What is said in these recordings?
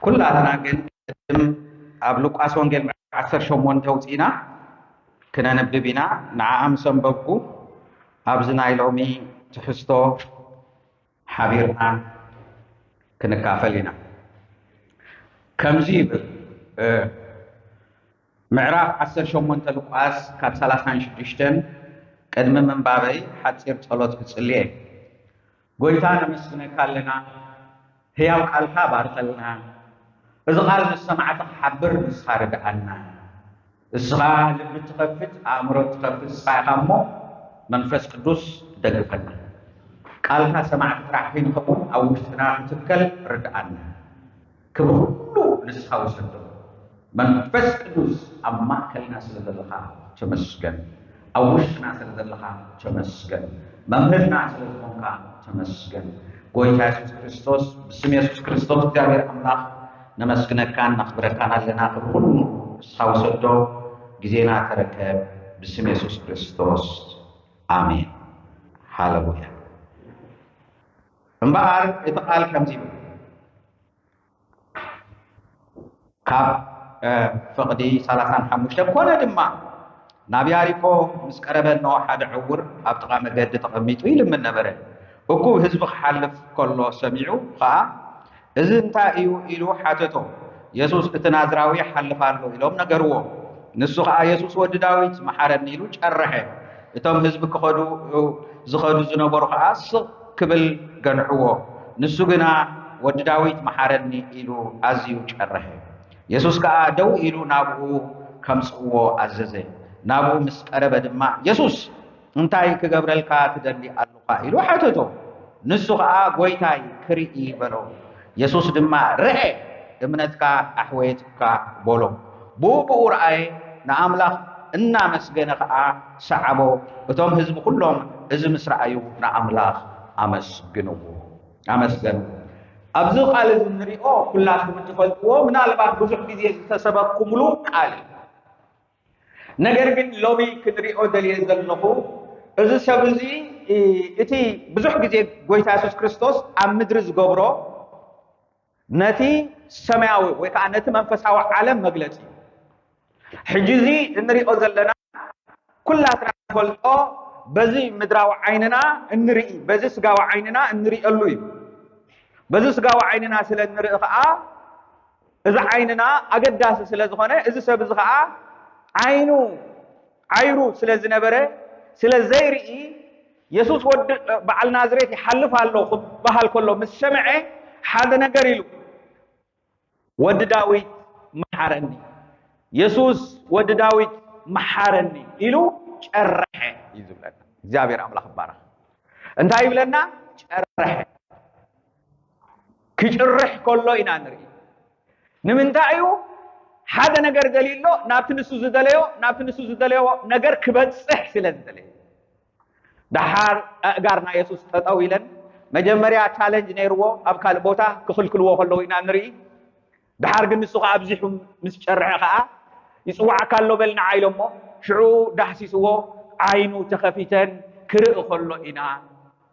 ኩላትና ግን ቅድም ኣብ ሉቃስ ወንጌል ምዕራፍ ዓሰርተ ሸሞንተ ውፅኢና ክነንብብ ኢና። ንዓኣ ምስ ኣንበብኩ ኣብዚ ናይ ሎሚ ትሕዝቶ ሓቢርና ክንካፈል ኢና። ከምዚ ይብል፣ እ፣ ምዕራፍ ዓሰርተ ሸሞንተ ሉቃስ ካብ ሰላሳን ሽዱሽተን፣ ቅድሚ ምንባበይ ሓጺር ጸሎት ክጽሊ እየ። ጎይታ ነመስግነካ ኣለና፣ ህያው ቃልካ ባርከልና፣ እዚ ቃል ምስ ሰማዕቲ ክሓብር ንስኻ ርድኣና። እስኻ ልቢ ትኸፍት፣ ኣእምሮ ትኸፍት እስኻ ኢኻ እሞ መንፈስ ቅዱስ ደግፈና። ቃልካ ሰማዕቲ ጥራሕ ከይንኸውን ኣብ ውሽጥና ክትከል ርድኣና። ክብሪ ኩሉ ንስኻ ውሰዶ። መንፈስ ቅዱስ ኣብ ማእከልና ስለ ዘለኻ ተመስገን። ኣብ ውሽጥና ስለ ዘለኻ ተመስገን። መምህርና ስለ ዝኾንካ ተመስገን። ጎይታ የሱስ ክርስቶስ፣ ብስም የሱስ ክርስቶስ እግዚኣብሔር ኣምላኽ ነመስግነካን ነኽብረካን ኣለና። ክብሪ ኩሉ ንስኻ ውሰዶ። ግዜና ተረከብ። ብስም የሱስ ክርስቶስ ኣሜን። ሃለሉያ። እምበኣር እቲ ቃል ከምዚ ይብል፣ ካብ፣ እ፣ ፍቕዲ ሰላሳን ሓሙሽተ፣ ኮነ ድማ ናብ ያሪኮ ምስ ቀረበ፣ እነሆ ሓደ ዕውር ኣብ ጥቓ መገዲ ተቐሚጡ ይልምን ነበረ። እኩብ ህዝቢ ክሓልፍ ከሎ ሰሚዑ ኸኣ፣ "እዚ እንታይ እዩ?" ኢሉ ሓተቶ። የሱስ፣ "እቲ ናዝራዊ ይሓልፍ ኣሎ" ኢሎም ነገርዎ። ንሱ ኸኣ፣ "የሱስ ወዲ ዳዊት፣ መሓረኒ" ኢሉ ጨርሐ። እቶም ህዝቢ ክኸዱ፣ ዝኸዱ ዝነበሩ ኸኣ ስቕ ክብል ገንዕዎ። ንሱ ግና፣ "ወዲ ዳዊት፣ መሓረኒ" ኢሉ ኣዝዩ ጨርሐ። የሱስ ከኣ ደው ኢሉ ናብኡ ከምጽእዎ ኣዘዘ። ናብኡ ምስ ቀረበ ድማ፣ "የሱስ፣ እንታይ ክገብረልካ ትደሊ ኣለኻ?" ኢሉ ሓተቶ። ንሱ ኸኣ፣ "ጐይታይ፣ ክርኢ" በሎ። የሱስ ድማ፣ "ርአ፣ እምነትካ ኣሕወየትካ" በሎ። ብኡ ብኡ ረኣየ፣ ንኣምላኽ እናመስገነ ኸኣ ሰዓቦ። እቶም ህዝቢ ኵሎም እዚ ምስ ረኣዩ ንኣምላኽ ኣመስግንዎ፣ ኣመስገንዎ። ኣብዚ ቃል እዚ እንሪኦ፣ ኩላትኩም እትፈልጥዎ፣ ምናልባት ብዙሕ ግዜ ዝተሰበክኩምሉ ቃል እዩ። ነገር ግን ሎሚ ክንሪኦ ደልየ ዘለኹ፣ እዚ ሰብ እዚ፣ እ፣ እቲ ብዙሕ ግዜ ጐይታ የሱስ ክርስቶስ ኣብ ምድሪ ዝገብሮ ነቲ ሰማያዊ ወይ ከዓ ነቲ መንፈሳዊ ዓለም መግለጺ እዩ። ሕጂ እዚ እንሪኦ ዘለና ኩላትና ንፈልጦ፣ በዚ ምድራዊ ዓይንና እንርኢ፣ በዚ ስጋዊ ዓይንና እንሪኤሉ እዩ። በዚ ስጋዊ ዓይንና ስለ እንርኢ ከዓ፣ እዚ ዓይንና ኣገዳሲ ስለ ዝኾነ፣ እዚ ሰብ እዚ ከዓ ዓይኑ፣ ዓይሩ ስለ ዝነበረ፣ ስለ ዘይርኢ፣ የሱስ ወዲ በዓል ናዝሬት ይሓልፍ ኣሎ ክበሃል ከሎ ምስ ሰምዐ፣ ሓደ ነገር ኢሉ፣ "ወዲ ዳዊት መሓረኒ፣ የሱስ ወዲ ዳዊት መሓረኒ" ኢሉ ጨረሐ እዩ ዝብለና። እግዚኣብሔር ኣምላኽ ይባረኽ። እንታይ ይብለና? ጨረሐ። ክጭርሕ ከሎ ኢና ንርኢ። ንምንታይ እዩ? ሓደ ነገር ደልዩ ኣሎ፣ ናብቲ ንሱ ዝደለዮ፣ ናብቲ ንሱ ዝደለዮ ነገር ክበጽሕ ስለ ዝደለየ። ደሓር ኣእጋር ናይ የሱስ ጠጠው ኢለን፣ መጀመርያ ቻለንጅ ነይርዎ፣ ኣብ ካልእ ቦታ ክኽልክልዎ ከለዉ ኢና ንርኢ። ደሓር ግን ንሱ ኸዓ ኣብዚሑ ምስ ጨርሐ ኸዓ፣ "ይጽዋዓካ ኣሎ በል ንዓ" ኢሎሞ፣ ሽዑ ዳህሲስዎ፣ ዓይኑ ተኸፊተን ክርኢ ከሎ ኢና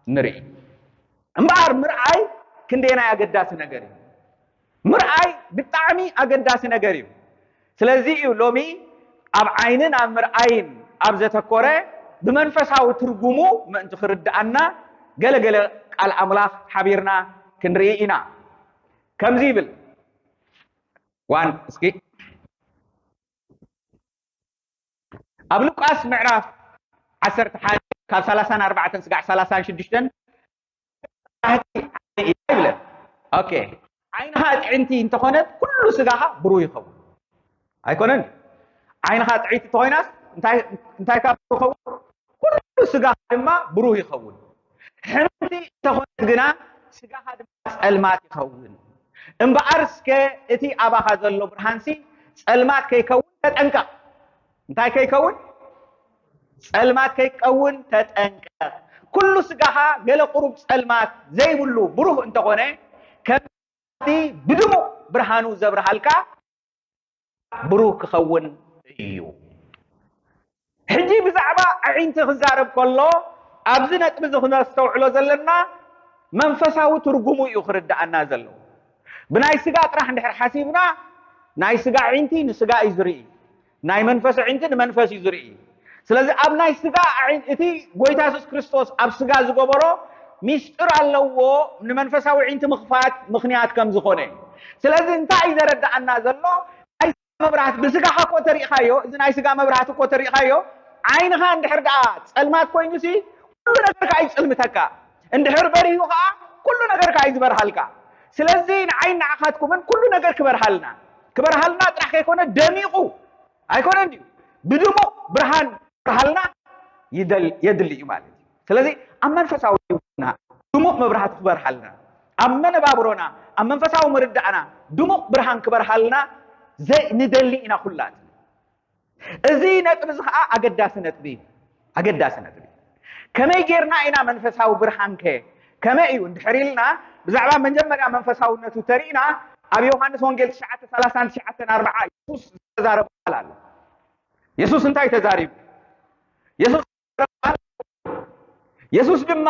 ንርኢ። እምበኣር ምርኣይ ክንደየናይ ኣገዳሲ ነገር እዩ። ምርኣይ ብጣዕሚ ኣገዳሲ ነገር እዩ። ስለዚ እዩ ሎሚ ኣብ ዓይንን ኣብ ምርኣይን ኣብ ዘተኮረ፣ ብመንፈሳዊ ትርጉሙ ምእንቲ ክርድኣና፣ ገለገለ ቃል ኣምላኽ ሓቢርና ክንርኢ ኢና። ከምዚ ይብል። ዋን እስኪ ኣብ ሉቃስ ምዕራፍ ዓሰርተ ሓደ ካብ ሰላሳን ኣርባዕተን ስጋዕ ሰላሳን ሽዱሽተን፣ "ዓይንኻ ጥዕምቲ እንተኾነት ኩሉ ስጋኻ ብሩህ ይኸውን" ኣይኮነን? ዓይንኻ ጥዕይቲ እንተኾይናስ እንታይ፣ እንታይ ካብ ብሩህ ይኸውን? ኩሉ ስጋኻ ድማ ብሩህ ይኸውን። ሕምቲ እንተኾነት ግና ስጋኻ ድማ ጸልማት ይኸውን። እምበኣር እስከ እቲ ኣባኻ ዘሎ ብርሃንሲ ጸልማት ከይከውን ተጠንቀቕ። እንታይ ከይከውን? ጸልማት ከይከውን ተጠንቀቕ። ኩሉ ስጋኻ ገለ ቁሩብ ጸልማት ዘይብሉ ብሩህ እንተኾነ፣ ከምቲ ብድሙቕ ብርሃኑ ዘብርሃልካ ብሩህ ክኸውን እዩ። ሕጂ ብዛዕባ ኣዒንቲ ክዛረብ ከሎ፣ ኣብዚ ነጥቢ እዚ ክነስተውዕሎ ዘለና መንፈሳዊ ትርጉሙ እዩ ክርድኣና ዘለዎ። ብናይ ስጋ ጥራሕ እንድሕር ሓሲብና፣ ናይ ስጋ ኣዒንቲ ንስጋ እዩ ዝርኢ፣ ናይ መንፈስ ኣዒንቲ ንመንፈስ እዩ ዝርኢ። ስለዚ ኣብ ናይ ስጋ ኣዒን-፣ እቲ ጎይታ የሱስ ክርስቶስ ኣብ ስጋ ዝገበሮ ሚስጥር ኣለዎ፣ ንመንፈሳዊ ኣዒንቲ ምኽፋት ምኽንያት ከም ዝኾነ። ስለዚ እንታይ እዩ ዘረድኣና ዘሎ? ናይ ስጋ መብራህቲ፣ ብስጋኻ እኮ ተሪእኻዮ፣ እዚ ናይ ስጋ መብራህቲ እኮ ተሪእኻዮ፣ ዓይንኻ እንድሕር ደኣ ጸልማት ኮይኑሲ፣ ኩሉ ነገርካ እዩ ዝጽልምተካ። እንድሕር በሪሁ ኸኣ፣ ኩሉ ነገርካ እዩ ዝበርሃልካ። ስለዚ ንዓይ ንዓኻትኩምን ኩሉ ነገር ክበርሃልና፣ ክበርሃልና ጥራሕ ከይኮነ፣ ደሚቑ ኣይኮነን ድዩ? ብድሙቕ ብርሃን ክበርሃልና ይደል-፣ የድሊ እዩ ማለት እዩ። ስለዚ ኣብ መንፈሳዊ ህይወትና ድሙቕ መብራህቲ ክበርሃልና፣ ኣብ መነባብሮና፣ ኣብ መንፈሳዊ ምርዳእና ድሙቕ ብርሃን ክበርሃልና ዘይ-፣ ንደሊ ኢና ኩላትና። እዚ ነጥቢ እዚ ኸኣ ኣገዳሲ ነጥቢ እዩ። ኣገዳሲ ነጥቢ። ከመይ ጌርና ኢና መንፈሳዊ ብርሃንከ ከመይ እዩ እንድሕር ኢልና፣ ብዛዕባ መጀመርያ መንፈሳውነቱ ተሪእና፣ ኣብ ዮሃንስ ወንጌል ትሽዓተ ሰላሳን ትሽዓተን ኣርብዓ የሱስ ዝተዛረበ ቃል ኣሎ። የሱስ እንታይ ተዛሪቡ? የሱስ፣ የሱስ ድማ፣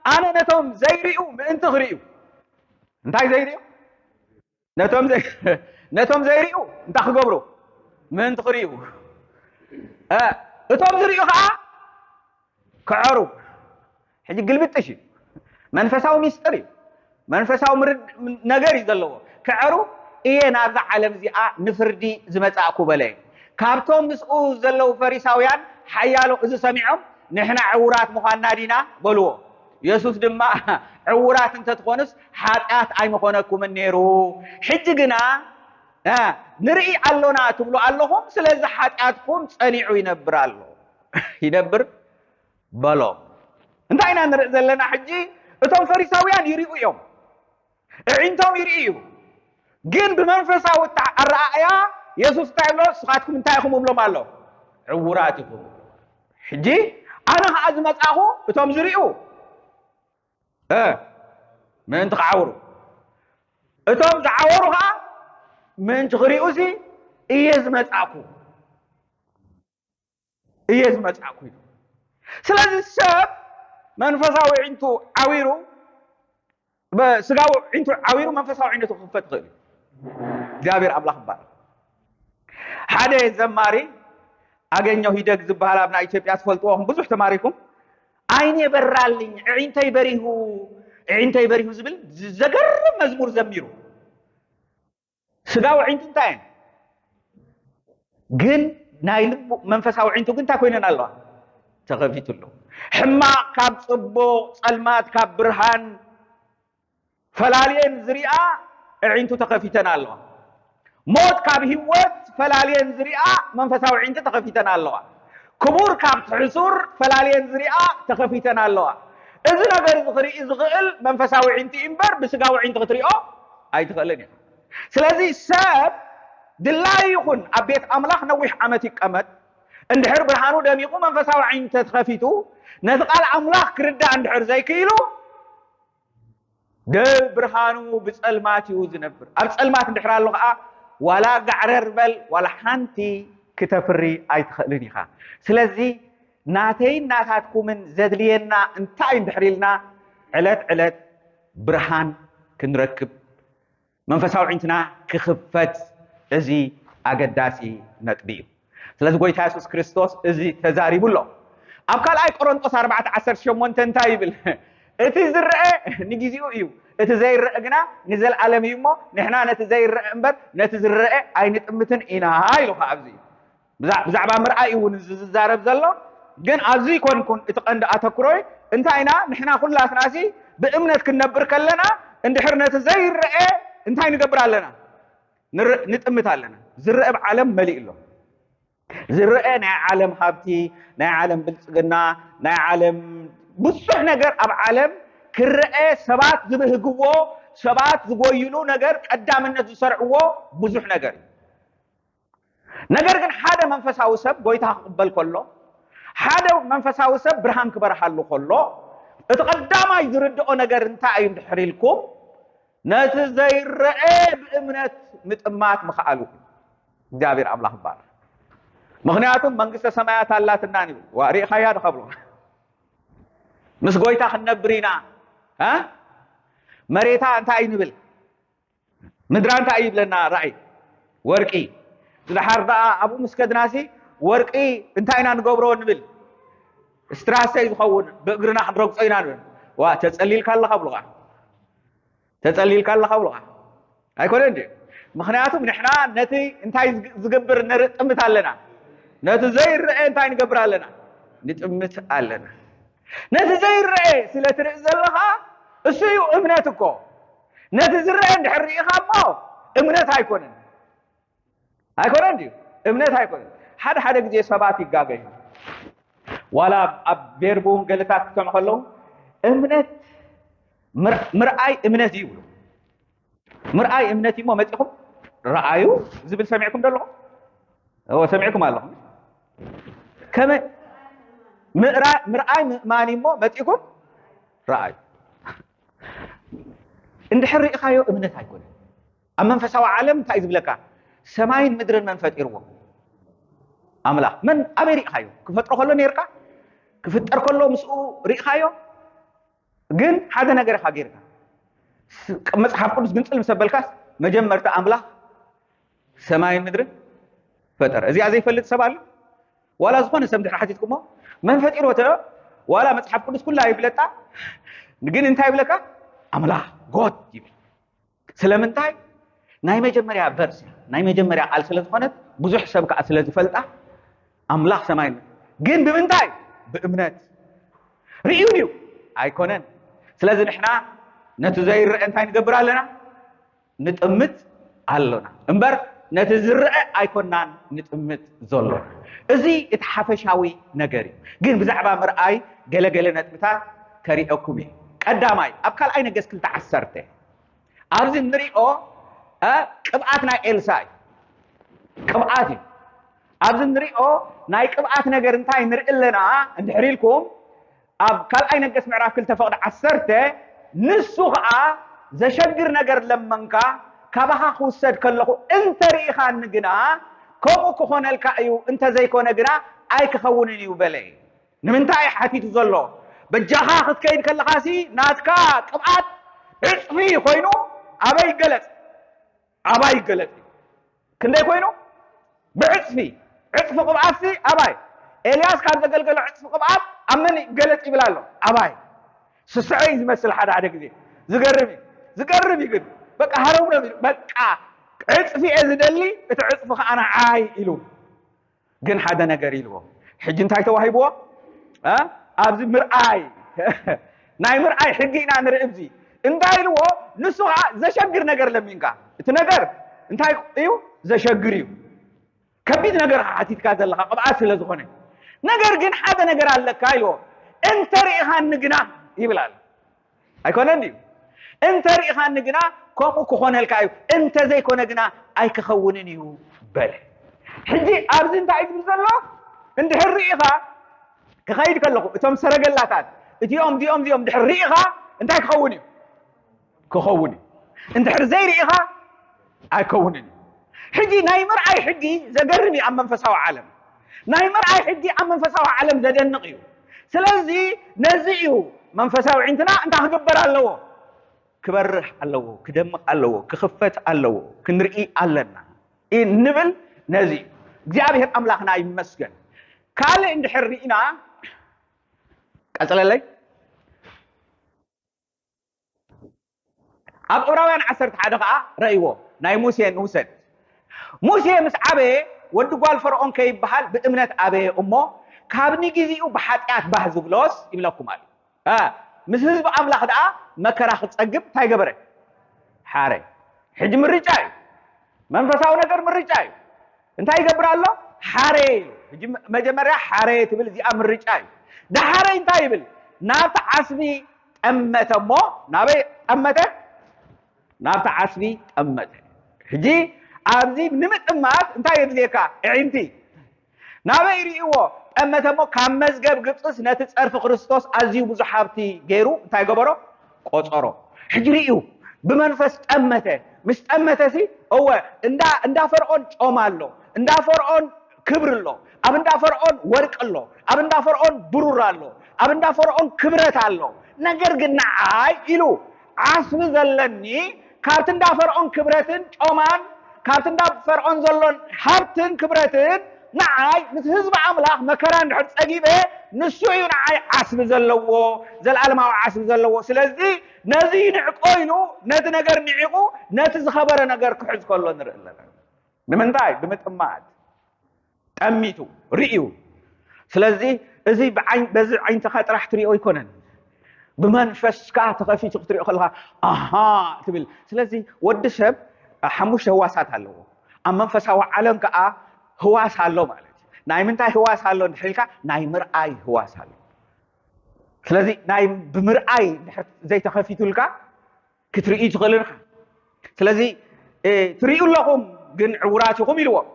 "ኣነ ነቶም ዘይርእዩ ምእንቲ ክርእዩ." እንታይ ዘይርእዩ? ነቶም ዘይ-፣ ነቶም ዘይርእዩ እንታይ ክገብሩ? ምእንቲ ክርእዩ። እ፣ እቶም ዝርእዩ ኸዓ ክዐሩ። ሕጂ ግልብጥሽ እዩ። መንፈሳዊ ሚስጥር እዩ። መንፈሳዊ ምርድ-፣ ነገር እዩ ዘለዎ። ክዐሩ፣ "እየ ናብዛ ዓለም እዚኣ ንፍርዲ ዝመጻእኩ" በለ። ካብቶም ምስኡ ዘለዉ ፈሪሳውያን ሓያሎ እዚ ሰሚዖም፣ "ንሕና ዕዉራት ምዃንና ዲና?" በልዎ። የሱስ ድማ፣ "ዕዉራት እንተትኾኑስ፣ ሓጢኣት ኣይምኾነኩምን ነይሩ። ሕጂ ግና፣ እ፣ ንርኢ ኣሎና ትብሉ ኣለኹም፣ ስለዚ ሓጢኣትኩም ጸኒዑ ይነብር ኣሎ።" ይነብር በሎም። እንታይ ኢና ንርኢ ዘለና ሕጂ? እቶም ፈሪሳውያን ይርእዩ እዮም። ኣዒንቶም ይርእዩ። ግን ብመንፈሳዊ ኣታ-፣ ኣረኣእያ የሱስ እንታይ ይብሎ? "ንስኻትኩም እንታይ ኢኹም?" እብሎም ኣሎ። "ዕዉራት ኢኹም።" ሕጂ ኣነ ኸዓ ዝመጻኹ እቶም ዝርእዩ፣ እ፣ ምእንቲ ክዓውሩ፣ እቶም ዝዓወሩ ኸዓ ምእንቲ ክርእዩሲ እየ ዝመጻእኩ። እየ ዝመጻእኩ ኢሉ። ስለዚ ሰብ መንፈሳዊ ኣዒንቱ ዓዊሩ፣ በ-፣ ስጋዊ ኣዒንቱ ዓዊሩ መንፈሳዊ ኣዒንቱ ክኽፈት ይኽእል እዩ። እግዚኣብሔር ኣምላኽ ይባረክ። ሓደ ዘማሪ ኣገኘሁ ሂደግ ዝበሃል ኣብ ናይ ኢትዮጵያ ትፈልጥዎ ኢኹም፣ ብዙሕ ተማሪኩም፣ "ዓይኔ በራልኝ፣ ኣዒንተይ በሪሁ፣ ኣዒንተይ በሪሁ" ዝብል ዘገርም መዝሙር ዘሚሩ። ስጋዊ ኣዒንቱ እንታይ እየን? ግን ናይ ልቡ መንፈሳዊ ኣዒንቱ ግን እንታይ ኮይነን ኣለዋ? ተኸፊቱ ኣሎ። ሕማቕ ካብ ጽቡቕ፣ ጸልማት ካብ ብርሃን ፈላልየን ዝሪኣ ኣዒንቱ ተኸፊተን ኣለዋ። ሞት ካብ ህይወት ፈላልየን ዝሪኣ መንፈሳዊ ኣዒንቱ ተኸፊተን ኣለዋ። ክቡር ካብ ሕሱር ፈላልየን ዝሪኣ ተኸፊተን ኣለዋ። እዚ ነገር እዚ ክርኢ ዝኽእል መንፈሳዊ ኣዒንቲ እዩ እምበር ብስጋዊ ኣዒንቲ ክትሪኦ ኣይትኽእልን እያ። ስለዚ ሰብ ድላዩ ይኹን ኣብ ቤት ኣምላኽ ነዊሕ ዓመት ይቀመጥ፣ እንድሕር ብርሃኑ ደሚቑ መንፈሳዊ ኣዒንቲ ተኸፊቱ ነቲ ቃል ኣምላኽ ክርዳእ እንድሕር ዘይክኢሉ፣ ብርሃኑ ብጸልማት እዩ ዝነብር። ኣብ ጸልማት እንድሕር ኣሎ ኸኣ ዋላ ጋዕረር በል ዋላ ሓንቲ ክተፍሪ ኣይትኽእልን ኢኻ። ስለዚ ናተይን ናታትኩምን ዘድልየና እንታይ እዩ እንድሕር ኢልና ዕለት ዕለት ብርሃን ክንረክብ መንፈሳዊ ኣዒንትና ክኽፈት እዚ ኣገዳሲ ነጥቢ እዩ። ስለዚ ጎይታ የሱስ ክርስቶስ እዚ ተዛሪቡ ኣሎ። ኣብ ካልኣይ ቆሮንጦስ ኣርባዕተ ዓሰርተ ሸሞንተ እንታይ ይብል? "እቲ ዝረአ ንጊዜኡ እዩ፣ እቲ ዘይረአ ግና ንዘለኣለም እዩ እሞ፣ ንሕና ነቲ ዘይረአ እምበር ነቲ ዝረአ ኣይንጥምትን ኢና" ኢሉ ኸዓ ኣብዚ ብዛ-፣ ብዛዕባ ምርኣይ እውን እዚ ዝዛረብ ዘሎ። ግን ኣብዚ ይኮንኩን እቲ ቀንዲ ኣተኩሮይ እንታይ ኢና ንሕና ኩላትናሲ ብእምነት ክንነብር ከለና እንድሕር ነቲ ዘይረአ እንታይ ንገብር ኣለና? ንር-፣ ንጥምት ኣለና። ዝረአ ኣብ ዓለም መሊኡ ኣሎ። ዝረአ ናይ ዓለም ሃብቲ፣ ናይ ዓለም ብልጽግና፣ ናይ ዓለም ብዙሕ ነገር ኣብ ዓለም ክረአ ሰባት ዝብህግዎ፣ ሰባት ዝጎይሉ ነገር ቀዳምነት ዝሰርዕዎ ብዙሕ ነገር እዩ። ነገር ግን ሓደ መንፈሳዊ ሰብ ጎይታ ክቕበል ከሎ፣ ሓደ መንፈሳዊ ሰብ ብርሃን ክበርሃሉ ከሎ፣ እቲ ቀዳማይ ዝርድኦ ነገር እንታይ እዩ እንድሕር ኢልኩም፣ ነቲ ዘይረአ ብእምነት ምጥማት ምኽኣሉ። እግዚኣብሔር ኣምላኽ ይባረክ። ምኽንያቱም መንግስተ ሰማያት ኣላትና ንብል። ዋ፣ ርኢኻያ ዶ ከብሎ? ምስ ጎይታ ክንነብር ኢና። እ? መሬታ እንታይ እዩ ንብል? ምድራ እንታይ እዩ ይብለና ራእይ? ወርቂ። ዝደሓር ደኣ ኣብኡ ምስ ከድናሲ ወርቂ እንታይ ኢና ንገብሮ ንብል? ስትራሰ እዩ ዝኸውን፣ ብእግርና ክንረግጾ ኢና ንብል። ዋ ተጸሊልካ ኣለኻ ብሉኻ፣ ተጸሊልካ ኣለኻ ብሉኻ። ኣይኮነን ድዩ? ምኽንያቱም ንሕና ነቲ እንታይ ዝግ- ዝገብር ንርጥምት ኣለና፣ ነቲ ዘይረአ እንታይ ንገብር ኣለና? ንጥምት ኣለና። ነቲ ዘይረአ ስለ ትርኢ ዘለኻ እሱ እዩ እምነት እኮ። ነቲ ዝረአ እንድሕር ርኢኻ እሞ እምነት ኣይኮነን። ኣይኮነን ድዩ? እምነት ኣይኮነን። ሓደ ሓደ ግዜ ሰባት ይጋገዩ። ዋላ ኣብ ቬርቡ እውን ገለታት ክሰምዑ ከለዉ እምነት ምር- ምርኣይ እምነት እዩ ይብሉ። ምርኣይ እምነት እዩ እሞ መፂኹም ረኣዩ ዝብል ሰሚዕኩም ዶ ኣለኹም? እወ ሰሚዕኩም ኣለኹም። ከመይ ምእራ- ምርኣይ ምእማን እዩ እሞ መፂኹም ረኣዩ። እንድሕር ርኢኻዮ እምነት ኣይኮነን። ኣብ መንፈሳዊ ዓለም እንታይ እዩ ዝብለካ? ሰማይን ምድርን መን ፈጢርዎ? ኣምላኽ። መን ኣበይ ርኢኻዮ? ክፈጥሮ ከሎ ነርካ? ክፍጠር ከሎ ምስኡ ርኢኻዮ? ግን ሓደ ነገር ኢኻ ጌርካ። ስ- መጽሓፍ ቅዱስ ግንጽል ምስ ኣበልካስ መጀመርታ ኣምላኽ ሰማይን ምድርን ፈጠረ። እዚኣ ዘይፈልጥ ሰብ ኣሎ? ዋላ ዝኾነ ሰብ እንድሕር ሓቲትኩሞ መን ፈጢርዎ ተሎ ዋላ መጽሓፍ ቅዱስ ኩላ ይፍለጣ፣ ግን እንታይ ይብለካ? ኣምላኽ ጎድ ይብል። ስለምንታይ? ናይ መጀመርያ ቨርስ እያ፣ ናይ መጀመርያ ቃል ስለ ዝኾነት ብዙሕ ሰብ ከዓ ስለ ዝፈልጣ ኣምላኽ ሰማይ ግን ብምንታይ? ብእምነት ርእዩ ድዩ? ኣይኮነን። ስለዚ ንሕና ነቲ ዘይረአ እንታይ ንገብር ኣለና? ንጥምት ኣሎና እምበር ነቲ ዝረአ ኣይኮናን ንጥምት ዘሎና። እዚ እቲ ሓፈሻዊ ነገር እዩ። ግን ብዛዕባ ምርኣይ ገለገለ ነጥብታት ከርእየኩም እየ። ቀዳማይ ኣብ ካልኣይ ነገስ ክልተ ዓሰርተ ኣብዚ ንሪኦ እ፣ ቅብኣት ናይ ኤልሳ እዩ። ቅብኣት እዩ። ኣብዚ ንሪኦ ናይ ቅብኣት ነገር እንታይ ንርኢ ኣለና እንድሕር ኢልኩም ኣብ ካልኣይ ነገስ ምዕራፍ ክልተ ፈቕዲ ዓሰርተ ንሱ ኸዓ ዘሸግር ነገር ለመንካ ካባኻ ክውሰድ ከለኹ እንተርኢኻኒ ግና ከምኡ ክኾነልካ እዩ፣ እንተዘይኮነ ግና ኣይክኸውንን እዩ በለ። ንምንታይ ሓቲቱ ዘሎ? በጃኻ ክትከይድ ከለኻሲ ናትካ ቅብኣት ዕፅፊ ኮይኑ ኣበይ ይገለፅ? ኣባይ ይገለፅ እዩ። ክንደይ ኮይኑ? ብዕፅፊ። ዕፅፊ ቅብኣትሲ ኣባይ? ኤልያስ ካብ ዘገልገሎ ዕፅፊ ቅብኣት ኣብ መን ይገለፅ ይብል ኣሎ? ኣባይ። ስስዐ እዩ ዝመስል ሓደ ሓደ ግዜ። ዝገርም እዩ። ዝገርም እዩ ግን። በቃ ሃረውረም ኢሉ። በቃ ዕፅፊ እየ ዝደሊ፣ እቲ ዕፅፊ ከዓ ንዓይ ኢሉ። ግን ሓደ ነገር ኢልዎ። ሕጂ እንታይ ተዋሂብዎ? እ? ኣብዚ ምርኣይ ናይ ምርኣይ ሕጊ ኢና ንርኢ። ኣብዚ እንታይ ኢልዎ? ንሱ ከዓ ዘሸግር ነገር ለሚንካ። እቲ ነገር እንታይ እዩ? ዘሸግር እዩ። ከቢድ ነገር ሓቲትካ ዘለኻ ቅብኣት ስለ ዝኾነ። ነገር ግን ሓደ ነገር ኣለካ ኢልዎ። እንተ ርኢኻኒ ግና ይብል ኣሎ። ኣይኮነን ድዩ? እንተ ርኢኻኒ ግና ከምኡ ክኾነልካ እዩ፣ እንተ ዘይኮነ ግና ኣይክኸውንን እዩ በለ። ሕጂ ኣብዚ እንታይ እዩ ዝብል ዘሎ? እንድሕር ርኢኻ ክኸይድ ከለኹ እቶም ሰረገላታት እቲኦም እዚኦም እዚኦም እንድሕር ርኢኻ እንታይ ክኸውን እዩ? ክኸውን እዩ። እንድሕር ዘይርኢኻ ኣይከውንን እዩ። ሕጂ ናይ ምርኣይ ሕጊ ዘገርም እዩ ኣብ መንፈሳዊ ዓለም። ናይ ምርኣይ ሕጊ ኣብ መንፈሳዊ ዓለም ዘደንቕ እዩ። ስለዚ ነዚ እዩ መንፈሳዊ ዒንትና እንታይ ክግበር ኣለዎ? ክበርህ ኣለዎ፣ ክደምቕ ኣለዎ፣ ክኽፈት ኣለዎ፣ ክንርኢ ኣለና ኢ- ንብል። ነዚ እዩ እግዚኣብሔር ኣምላኽና ይመስገን። ካልእ እንድሕር ርኢና ቀጽለለይ ኣብ ዕብራውያን ዓሰርተ ሓደ ኸዓ ረእይዎ ናይ ሙሴ ንውሰድ። ሙሴ ምስ ዓበየ ወዲ ጓል ፈርዖን ከይበሃል ብእምነት ኣበየ እሞ ካብ ንግዜኡ ብሓጢኣት ባህ ዝብሎስ ይብለኩም ኣሎ። እ፣ ምስ ህዝቢ ኣምላኽ ደኣ መከራ ክጸግብ እንታይ ገበረ? ሓረ። ሕጂ ምርጫ እዩ። መንፈሳዊ ነገር ምርጫ እዩ። እንታይ ይገብር ኣሎ? ሓረ እዩ። ሕጂ መጀመርያ ሓረ ትብል እዚኣ ምርጫ እዩ። ዳሓረይ እንታይ ይብል? ናብቲ ዓስቢ ጠመተ እሞ ናበይ ጠመተ? ናብቲ ዓስቢ ጠመተ። ሕጂ ኣብዚ ንምጥማት እንታይ የድልየካ? ኣዒንቲ ናበይ ርእይዎ? ጠመተ እሞ ካብ መዝገብ ግብፅስ ነቲ ፀርፊ ክርስቶስ ኣዝዩ ብዙሕ ሃብቲ ገይሩ እንታይ ገበሮ? ቆፀሮ። ሕጂ ርእዩ ብመንፈስ ጠመተ። ምስ ጠመተ ሲ እወ እንዳ እንዳ ፈርዖን ጮማ ኣሎ፣ እንዳ ፈርዖን ክብሪ ኣሎ፣ ኣብ እንዳ ፈርዖን ወርቂ ኣሎ፣ ኣብ እንዳ ፈርዖን ብሩር ኣሎ፣ ኣብ እንዳ ፈርዖን ክብረት ኣሎ። ነገር ግን ንዓይ ኢሉ ዓስቢ ዘለኒ ካብቲ እንዳ ፈርዖን ክብረትን ጮማን፣ ካብቲ እንዳ ፈርዖን ዘሎን ሃብትን ክብረትን፣ ንዓይ ምስ ህዝቢ ኣምላኽ መከራ እንድሕር ጸጊበ፣ ንሱ እዩ ንዓይ ዓስቢ ዘለዎ፣ ዘለኣለማዊ ዓስቢ ዘለዎ። ስለዚ ነዚ ንዕቆ ኢሉ ነቲ ነገር ንዒቑ ነቲ ዝኸበረ ነገር ክሕዝ ከሎ ንርኢ ኣለና። ንምንታይ? ብምጥማት ጠሚቱ ርእዩ። ስለዚ እዚ ብዓይ- በዚ ዓይንትኻ ጥራሕ ትሪኦ ኣይኮነን፣ ብመንፈስካ ተኸፊቱ ክትሪኦ ከለኻ ኣሃ ትብል። ስለዚ ወዲ ሰብ ሓሙሽተ ህዋሳት ኣለዎ። ኣብ መንፈሳዊ ዓለም ከዓ ህዋስ ኣሎ ማለት እዩ። ናይ ምንታይ ህዋስ ኣሎ እንድሕር ኢልካ፣ ናይ ምርኣይ ህዋስ ኣሎ። ስለዚ ናይ ብምርኣይ እንድሕር ዘይተኸፊቱልካ ክትርኢ ትኽእልን ኢኻ። ስለዚ እ፣ ትርእዩ ኣለኹም ግን ዕውራት ኢኹም ኢልዎም።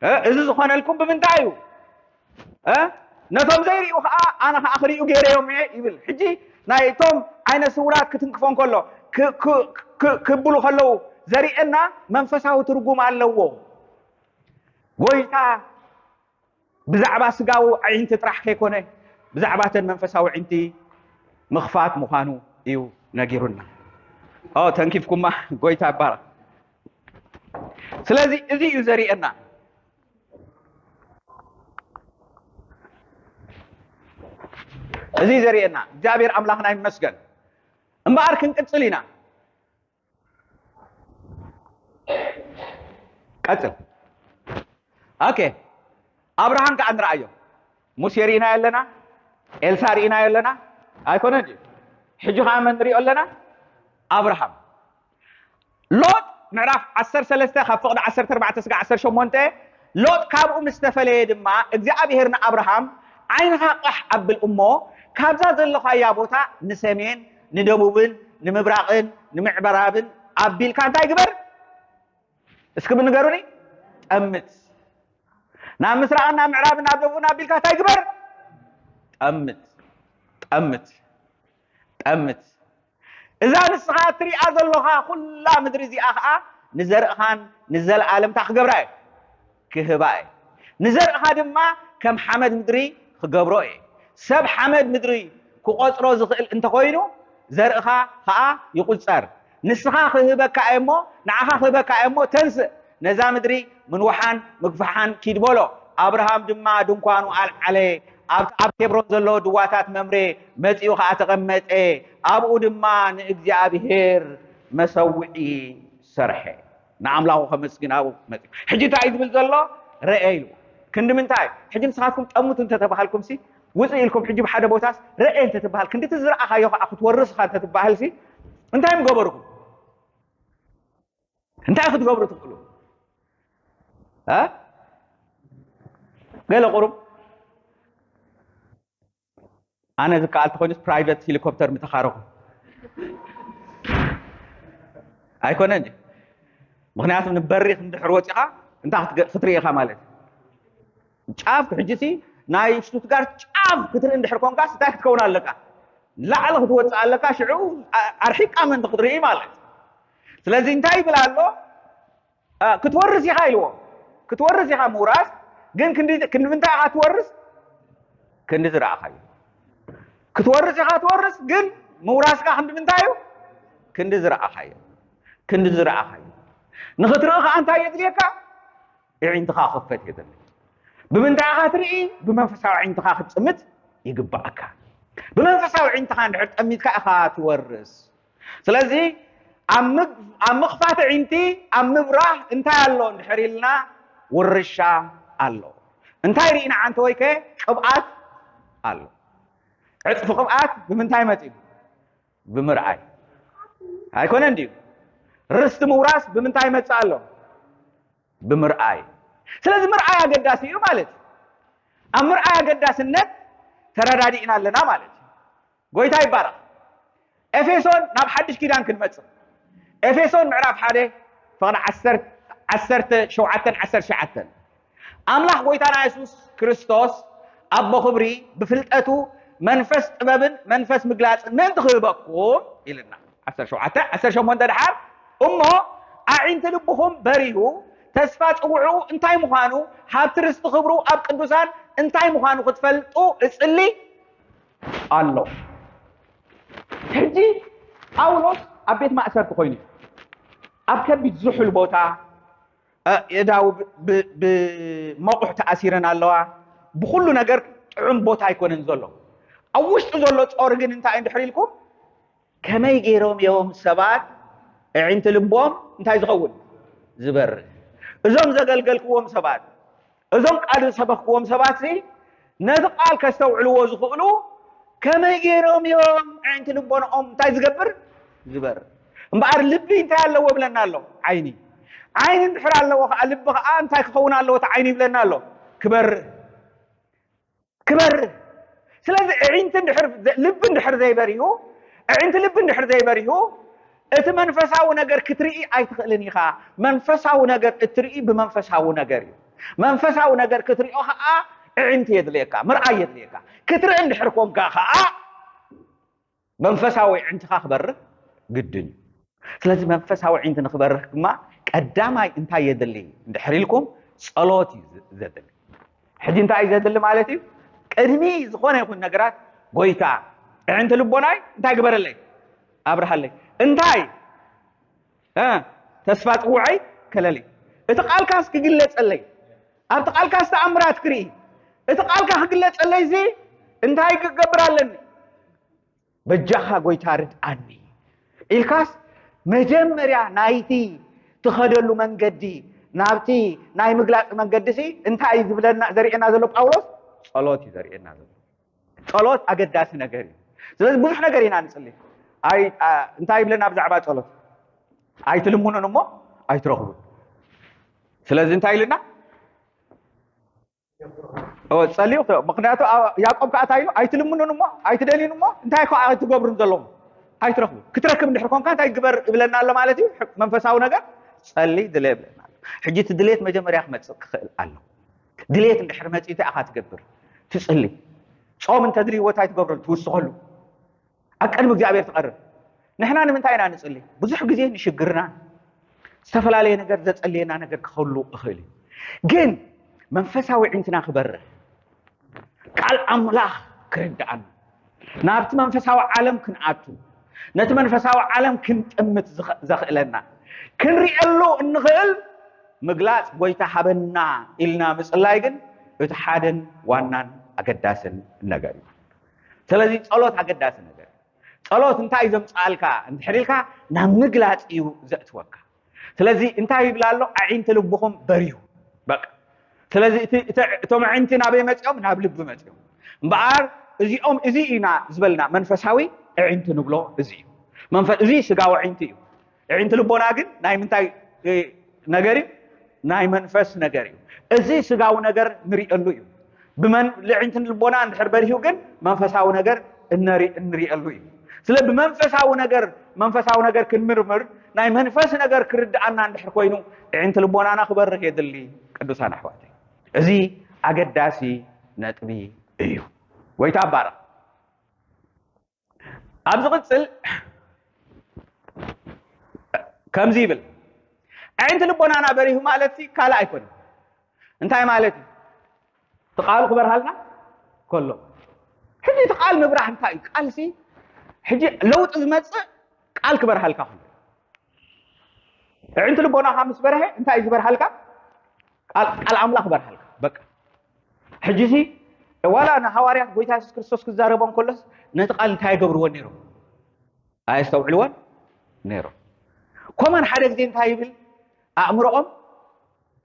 እ፣ እዚ ዝኾነልኩም ብምንታይ እዩ? እ፣ ነቶም ዘይርእዩ ኸዓ ኣነ ኸዓ ክርእዩ ገይረዮም እየ ይብል። ሕጂ ናይ እቶም ዓይነ ስውራት ክትንክፎ እንከሎ ክ- ክ- ክ- ክብሉ ከለዉ ዘርእየና መንፈሳዊ ትርጉም ኣለዎ። ጎይታ ብዛዕባ ስጋዊ ኣዒንቲ ጥራሕ ከይኮነ ብዛዕባ ተን መንፈሳዊ ኣዒንቲ ምኽፋት ምዃኑ እዩ ነጊሩና። ኦ ተንኪፍኩማ፣ ጎይታ ይባረኽ። ስለዚ እዚ እዩ ዘርእየና። እዚ እዩ ዘርእየና። እግዚኣብሔር ኣምላኽና ይመስገን። እምበኣር ክንቅጽል ኢና። ቀጽል። ኦኬ፣ ኣብርሃም ከኣ ንርኣዮ። ሙሴ ርኢናዮ ኣለና፣ ኤልሳ ርኢናዮ ኣለና። ኣይኮነን ድዩ? ሕጂ ከኣ መን ንሪኦ ኣለና? ኣብርሃም። ሎጥ ምዕራፍ ዓሰርተ ሰለስተ ካብ ፍቕዲ ዓሰርተ ኣርባዕተ ስጋ ዓሰርተ ሸሞንተ። ሎጥ ካብኡ ምስ ተፈለየ ድማ እግዚኣብሔር ንኣብርሃም ዓይንኻ ቃሕ ኣብል እሞ ካብዛ ዘለኻያ ቦታ ንሰሜን ንደቡብን ንምብራቕን ንምዕራብን ኣቢልካ እንታይ ግበር? እስኪ ብንገሩኒ። ጠምት። ናብ ምስራቕን ናብ ምዕራብን ናብ ደቡብን ኣቢልካ እንታይ ግበር? ጠምት። ጠምት። ጠምት። እዛ ንስኻ እትሪኣ ዘለኻ ኩላ ምድሪ እዚኣ ኸዓ ንዘርእኻን ንዘለኣለም እንታይ ክገብራ እየ? ክህባ እየ። ንዘርእኻ ድማ ከም ሓመድ ምድሪ ክገብሮ እየ። ሰብ ሓመድ ምድሪ ክቖጽሮ ዝኽእል እንተኾይኑ ዘርእኻ ኸዓ ይቑጸር። ንስኻ ክህበካ እየ እሞ፣ ንዓኻ ክህበካ እየ እሞ ተንስእ፣ ነዛ ምድሪ ምንውሓን ምግፋሓን ኪድ በሎ። ኣብርሃም ድማ ድንኳኑ ኣልዓለ፣ ኣብ ኣብ ኬብሮን ዘለዎ ድዋታት መምሬ መጺኡ ኸዓ ተቐመጠ። ኣብኡ ድማ ንእግዚኣብሔር መሰውዒ ሰርሐ። ንኣምላኹ ከመስግን ኣብኡ መጺኡ። ሕጂ እንታይ እዩ ዝብል ዘሎ? ረኤ ኢልዎ። ክንዲ ምንታይ? ሕጂ ንስኻትኩም ጠምቱ እንተተባሃልኩምሲ፣ ውፅእ ኢልኩም ሕጂ ብሓደ ቦታስ ረኤ እንተትበሃል፣ ክንዲ እቲ ዝረኣኻዮ ከዓ ክትወርስ ኢኻ እንተትበሃልሲ፣ እንታይ ምገበርኩም? እንታይ ክትገብሩ ትኽእሉ? እ? ገለ ቁሩብ ኣነ ዝከኣል ተኾይኑስ ፕራይቨት ሄሊኮፕተር ምተኻረኹ። ኣይኮነን ድዩ? ምኽንያቱ ንበሪኽ እንድሕር ወፂኻ እንታይ ክትገ- ክትርኢ ኢኻ ማለት እዩ። ጫፍ ሕጂሲ ናይ ሽቱትጋርት ጫፍ ክትርኢ እንድሕር ኮንካስ እንታይ ክትከውን ኣለካ? ላዕሊ ክትወፅእ ኣለካ። ሽዑ ኣ- ኣርሒቃ ምእንቲ ክትርኢ ማለት እዩ። ስለዚ እንታይ ይብል ኣሎ? እ፣ ክትወርስ ኢኻ ኢልዎ። ክትወርስ ኢኻ ምውራስ፣ ግን ክንዲ ክንዲ ምንታይ ኢኻ ትወርስ? ክንዲ ዝረኣኻዮ። ክትወርስ ኢኻ ትወርስ፣ ግን ምውራስካ ክንዲ ምንታይ እዩ? ክንዲ ዝረኣኻዮ። ክንዲ ዝረኣኻዮ። ንኽትርኢ ኸዓ እንታይ የድልየካ? ኣዒንትኻ ክፈት የድሊ። ብምንታይ ኢኻ ትርኢ? ብመንፈሳዊ ኣዒንትኻ ክትጥምት ይግባኣካ። ብመንፈሳዊ ኣዒንትኻ እንድሕር ጠሚትካ ኢኻ ትወርስ። ስለዚ ኣብ ምግ- ኣብ ምኽፋት ኣዒንቲ ኣብ ምብራህ እንታይ ኣሎ እንድሕር ኢልና ውርሻ ኣሎ። እንታይ ርኢና ዓንተ ወይከ ቅብኣት ኣሎ። ዕፅፊ ቅብኣት ብምንታይ መፂኡ? ብምርኣይ ኣይኮነን ድዩ? ርስቲ ምውራስ ብምንታይ ይመፅእ ኣሎ? ብምርኣይ። ስለዚ ምርኣይ ኣገዳሲ እዩ ማለት እዩ። ኣብ ምርኣይ ኣገዳስነት ተረዳዲእና ኣለና ማለት እዩ። ጎይታ ይባረኽ። ኤፌሶን ናብ ሓድሽ ኪዳን ክንመጽእ። ኤፌሶን ምዕራፍ ሓደ ፍቕዲ ዓሰርተ ሸውዓተን ዓሰርተ ትሽዓተን። ኣምላኽ ጎይታና የሱስ ክርስቶስ ኣቦ ክብሪ ብፍልጠቱ መንፈስ ጥበብን መንፈስ ምግላጽን ምእንቲ ክህበኩም ኢልና ዓሰርተ ሸውዓተ ዓሰርተ ሸሞንተ ደሓር እሞ ኣዒንቲ ልብኹም በሪሁ ተስፋ ጽውዑ እንታይ ምዃኑ ሃብቲ ርስቲ ክብሩ ኣብ ቅዱሳን እንታይ ምዃኑ ክትፈልጡ እጽሊ ኣሎ። ሕጂ ጳውሎስ ኣብ ቤት ማእሰርቲ ኮይኑ እዩ። ኣብ ከቢድ ዝሑል ቦታ፣ እ፣ የእዳው ብ-፣ ብ-፣ ብመቑሕ ተኣሲረን ኣለዋ። ብኹሉ ነገር ጥዑም ቦታ ኣይኮነን ዘሎ። ኣብ ውሽጡ ዘሎ ጾር ግን እንታይ እንድሕር ኢልኩም፣ ከመይ ገይሮም እዮም ሰባት ኣዒንቲ ልቦም እንታይ ዝኸውን? ዝበርህ። እዞም ዘገልገልክዎም ሰባት፣ እዞም ቃል ዝሰበኽክዎም ሰባት ሲ ነቲ ቃል ከስተውዕልዎ ዝኽእሉ ከመይ ገይሮም እዮም ኣዒንቲ ልቦንኦም እንታይ ዝገብር? ዝበርህ። እምበኣር ልቢ እንታይ ኣለዎ ብለና ኣሎ? ዓይኒ። ዓይኒ እንድሕር ኣለዎ ከዓ ልቢ ከዓ እንታይ ክኸውን ኣለዎ? እቲ ዓይኒ ይብለና ኣሎ? ክበርህ። ክበርህ። ስለዚ ኣዒንቲ እንድሕር ዘ-፣ ልቢ እንድሕር ዘይበሪሁ፣ ኣዒንቲ ልቢ እንድሕር ዘይበሪሁ፣ እቲ መንፈሳዊ ነገር ክትርኢ ኣይትኽእልን ኢኻ። መንፈሳዊ ነገር እትርኢ ብመንፈሳዊ ነገር እዩ። መንፈሳዊ ነገር ክትሪኦ ከዓ ኣዒንቲ የድልየካ፣ ምርኣይ የድልየካ። ክትርኢ እንድሕር ኮንካ ከዓ መንፈሳዊ ኣዒንትኻ ክበርህ ግድን እዩ። ስለዚ መንፈሳዊ ኣዒንቲ ንክበርህ ድማ ቀዳማይ እንታይ የድሊ እንድሕር ኢልኩም፣ ጸሎት እዩ ዘ-፣ ዘድሊ። ሕጂ እንታይ እዩ ዘድሊ ማለት እዩ? ቅድሚ ዝኾነ ይኹን ነገራት፣ ጎይታ፣ ኣዒንቲ ልቦናይ እንታይ ግበረለይ? ኣብርሃለይ። እንታይ? እ፣ ተስፋ ጽውዐይ ከለለይ። እቲ ቃልካስ ክግለጸለይ። ኣብቲ ቃልካስ ተኣምራት ክርኢ። እቲ ቃልካ ክግለጸለይ እዚ እንታይ ክገብር ኣለኒ? በጃኻ ጎይታ ርድኣኒ ኢልካስ፣ መጀመርያ ናይቲ ትኸደሉ መንገዲ፣ ናብቲ ናይ ምግላጽ መንገዲ ሲ እንታይ እዩ ዝብለና፣ ዘርእየና ዘሎ ጳውሎስ? ጸሎት እዩ ዘርእየና ዘሎ። ጸሎት ኣገዳሲ ነገር እዩ። ስለዚ ብዙሕ ነገር ኢና ንጽሊ። ኣይ፣ ኣ፣ እንታይ ይብለና ብዛዕባ ጸሎት? "ኣይትልምኑን እሞ ኣይትረኽቡን." ስለዚ እንታይ ኢልና? ኦ፣ ጸልዩ ክተ-፣ ምኽንያቱ፣ ኣ-፣ ያዕቆብ ከኣ እንታይ ኢሉ? "ኣይትልምኑን እሞ ኣይትደልዩን እሞ እንታይ ከኣ ኣይትገብሩን ዘለኹም? ኣይትረኽቡን። ክትረክብ እንድሕር ኮንካ እንታይ ግበር?" ይብለና ኣሎ ማለት እዩ። ሕ-፣ መንፈሳዊ ነገር ጸሊ፣ ድለ ይብለና ኣሎ። ሕጂ እቲ ድሌት መጀመርያ ክመጽእ ክኽእል ኣሎ። ድሌት እንድሕር መጺኡ እንታይ ኢኻ ትገብር? ትጽሊ። ጾም እንተድልይዎ እንታይ ትገብረሉ? ትውስኸሉ። ኣብ ቅድሚ እግዚኣብሔር ትቐርብ። ንሕና ንምንታይ ኢና ንጽሊ? ብዙሕ ግዜ ንሽግርና፣ ዝተፈላለየ ነገር ዘጸልየና ነገር ክህሉ እኽእል እዩ። ግን መንፈሳዊ ኣዒንትና ክበርህ፣ ቃል ኣምላኽ ክርድኣና፣ ናብቲ መንፈሳዊ ዓለም ክንኣቱ፣ ነቲ መንፈሳዊ ዓለም ክንጥምት ዝኸ-፣ ዘኽእለና፣ ክንርእየሉ እንኽእል ምግላጽ ጎይታ ሃበና ኢልና ምጽላይ ግን እቲ ሓደን ዋናን ኣገዳስን ነገር እዩ። ስለዚ ጸሎት ኣገዳሲ ነገር እዩ። ጸሎት እንታይ እዩ ዘምጽኣልካ እንድሕር ኢልካ፣ ናብ ምግላጽ እዩ ዘእትወካ። ስለዚ እንታይ ይብል ኣሎ? "ኣዒንቲ ልብኹም በሪሁ።" በቃ። ስለዚ እቲ፣ እቲ፣ እቶም ኣዒንቲ ናበይ መጺኦም? ናብ ልቢ መጺኦም። እምበኣር እዚኦም፣ እዚ ኢና ዝበልና መንፈሳዊ ኣዒንቲ ንብሎ እዚ እዩ። መንፈ-፣ እዚ ስጋዊ ኣዒንቲ እዩ። ኣዒንቲ ልቦና ግን ናይ ምንታይ፣ እ፣ ነገር እዩ? ናይ መንፈስ ነገር እዩ። እዚ ስጋዊ ነገር ንሪእሉ እዩ። ብመን-፣ ልዕንትን ልቦና እንድሕር በሪሁ ግን መንፈሳዊ ነገር እነሪ-፣ እንሪእሉ እዩ። ስለ ብመንፈሳዊ ነገር፣ መንፈሳዊ ነገር ክንምርምር፣ ናይ መንፈስ ነገር ክርድኣና እንድሕር ኮይኑ፣ ኣዒንቲ ልቦናና ክበርህ የድሊ፣ ቅዱሳን ኣሕዋተይ። እዚ ኣገዳሲ ነጥቢ እዩ። ጎይታ ይባረኽ። ኣብ ዝቕጽል ከምዚ ይብል፣ ኣዒንቲ ልቦናና በሪሁ ማለት ሲ ካልእ ኣይኮነን። እንታይ ማለት እዩ? እቲ ቃሉ ክበርሃልና ከሎ። ሕጂ እቲ ቃል ምብራህ እንታይ እዩ? ቃል ሲ ሕጂ ለውጢ ዝመጽእ ቃል ክበርሃልካ ከሎ። ኣዒንቲ ልቦናኻ ምስ በርሀ እንታይ እዩ ዝበርሃልካ? ቃል፣ ቃል ኣምላኽ ክበርሃልካ። በቃ። ሕጂ ሲ ዋላ ንሃዋርያት ጎይታ የሱስ ክርስቶስ ክዛረቦም ከሎስ ነቲ ቃል እንታይ ይገብርዎ ነይሮም? ኣየስተውዕልዎን ነይሮም። ኮማን ሓደ ግዜ እንታይ ይብል? ኣእምሮኦም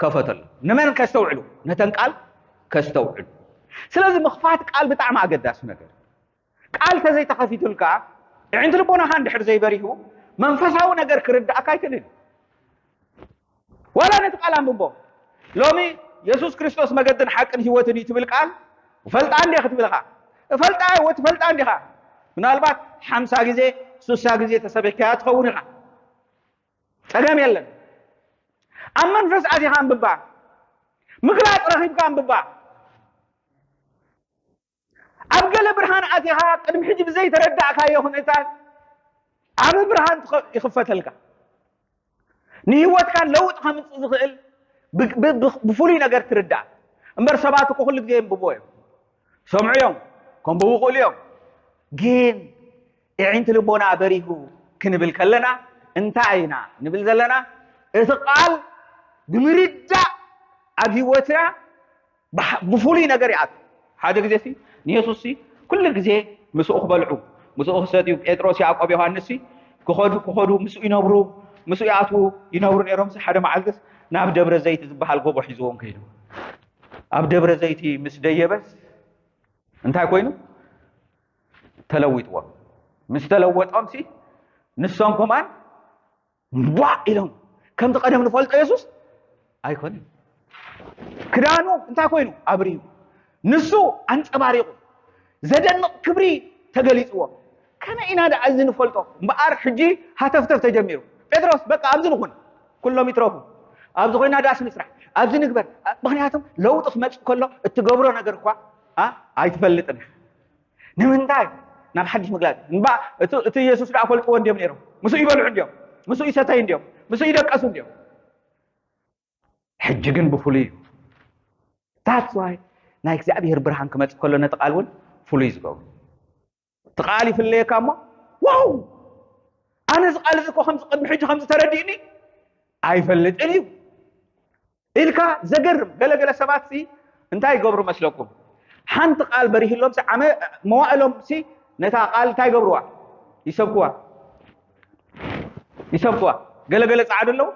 ከፈተሉ። ንመን ከስተውዕሉ? ነተን ቃል ከስተውዕሉ። ስለዚ ምኽፋት ቃል ብጣዕሚ ኣገዳሲ ነገር። ቃል ተዘይተኸፊቱልካ፣ ኣዒንቲ ልቦናኻ እንድሕር ዘይበሪሁ፣ መንፈሳዊ ነገር ክርድኣካ ኣይክእልን። ዋላ ነቲ ቃል ኣንብቦ። ሎሚ የሱስ ክርስቶስ መገድን ሓቅን ህይወትን እዩ ትብል ቃል፣ እፈልጣ እንዴ ክትብል ኢኻ? እፈልጣ ወይ ትፈልጣ እንዲኻ? ምናልባት ሓምሳ ግዜ፣ ስሳ ግዜ ተሰቢኽካያ ትኸውን ኢኻ። ጸገም የለን። ኣብ መንፈስ ኣቲኻ ኣንብባ። ምግላጽ ረኺብካ ኣንብባ። ኣብ ገለ ብርሃን ኣቲኻ ቅድሚ ሕጂ ብዘይተረዳእካዮ ኩነታት ዓቢ ብርሃን ትኸ-፣ ይኽፈተልካ። ንህይወትካ ለውጢ ከምጽእ ዝኽእል ብ-፣ ብ-፣ ብ-፣ ብፍሉይ ነገር ትርዳእ። እምበር ሰባት እኮ ኩሉ ግዜ የንብቦ እዮም። ሰምዑ እዮም፣ ከንብቡ ይኽእሉ እዮም። ግን ኣዒንቲ ልቦና በሪሁ ክንብል ከለና እንታይ ኢና ንብል ዘለና? እቲ ቃል ብምርዳእ ኣብ ህይወትና ብሓ- ብፍሉይ ነገር ይኣቱ። ሓደ ግዜ ሲ ንየሱስ ሲ ኩሉ ግዜ ምስኡ ክበልዑ፣ ምስኡ ክሰትዩ፣ ጴጥሮስ፣ ያዕቆብ፣ ዮሃንስ ሲ ክኸዱ ክኸዱ ምስኡ ይነብሩ፣ ምስኡ ይኣትዉ ይነብሩ ነይሮም። ሲ ሓደ መዓልትስ ናብ ደብረ ዘይት ዝበሃል ጎቦ ሒዝዎም ከይዱ። ኣብ ደብረ ዘይት ምስ ደየበስ እንታይ ኮይኑ? ተለዊጥዎም። ምስ ተለወጦም ሲ ንሶም ከማን ቧዕ ኢሎም። ከምቲ ቀደም ንፈልጦ የሱስ ኣይኮነን። ክዳኑ እንታይ ኮይኑ? ኣብሪሁ። ንሱ ኣንጸባሪቑ። ዘደንቕ ክብሪ ተገሊጽዎ። ከመይ ኢና ደኣ እዚ ንፈልጦ? እምበኣር ሕጂ ሃተፍተፍ ተጀሚሩ። ጴጥሮስ በቃ ኣብዚ ንኹን። ኩሎም ይትረፉ። ኣብዚ ኮይና ዳስ ንስራሕ። ኣብዚ ንግበር። ምኽንያቱም ለውጢ ክመጽእ ከሎ እትገብሮ ነገር እኳ ኣ- ኣይትፈልጥን። ንምንታይ? ናብ ሓድሽ ምግላጽ። እምባ እቲ እቲ የሱስ ደኣ ፈልጥዎ እንድዮም ነይሮም። ምስኡ ይበልዑ እንድዮም። ምስኡ ይሰተዩ እንድዮም። ምስኡ ይደቀሱ እንድዮም። ሕጂ ግን ብፍሉይ እዩ። That's why ናይ እግዚኣብሔር ብርሃን ክመጽእ ከሎ ነቲ ቃል እውን ፍሉይ ዝገብሩ። እቲ ቃል ይፍለየካ እሞ ዋው ኣነ እዚ ቃል እዚ እኮ ከምዚ ቅድሚ ሕጂ ከምዚ ተረዲእኒ ኣይፈልጥን እዩ ኢልካ ዘገርም። ገለገለ ሰባት ሲ እንታይ ይገብሩ መስለኩም? ሓንቲ ቃል በሪህሎም ሲ ዓመ መዋእሎም ሲ ነታ ቃል እንታይ ይገብርዋ? ይሰብክዋ። ይሰብክዋ። ገለገለ ጻዕዱ ኣለዉ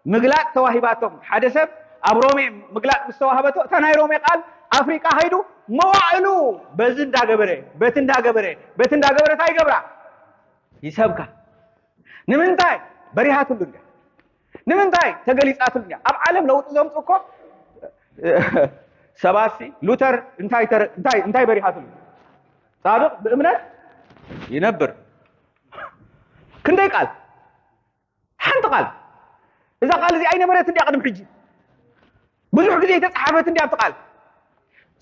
ምግላጥ ተዋሂባቶም። ሓደ ሰብ ኣብ ሮሜ ምግላጥ ምስ ተዋህበቶ እታ ናይ ሮሜ ቃል ኣፍሪቃ ከይዱ መዋእሉ በዚ እንዳገበረ በቲ እንዳገበረ በቲ እንዳገበረ እንታይ ይገብራ? ይሰብካ። ንምንታይ? በሪሃትሉ እንድያ። ንምንታይ? ተገሊጻትሉ እንድያ። ኣብ ዓለም ለውጢ ዘምፁ እኮ ሰባት ሲ ሉተር እንታይ ተረ- እንታይ እንታይ በሪሃትሉ? ጻድቕ ብእምነት ይነብር። ክንደይ ቃል? ሓንቲ ቃል። እዛ ቃል እዚኣ ኣይነበረት እንድያ ቅድሚ ሕጂ። ብዙሕ ግዜ የተጻሓፈት እንድያ ኣብቲ ቃል።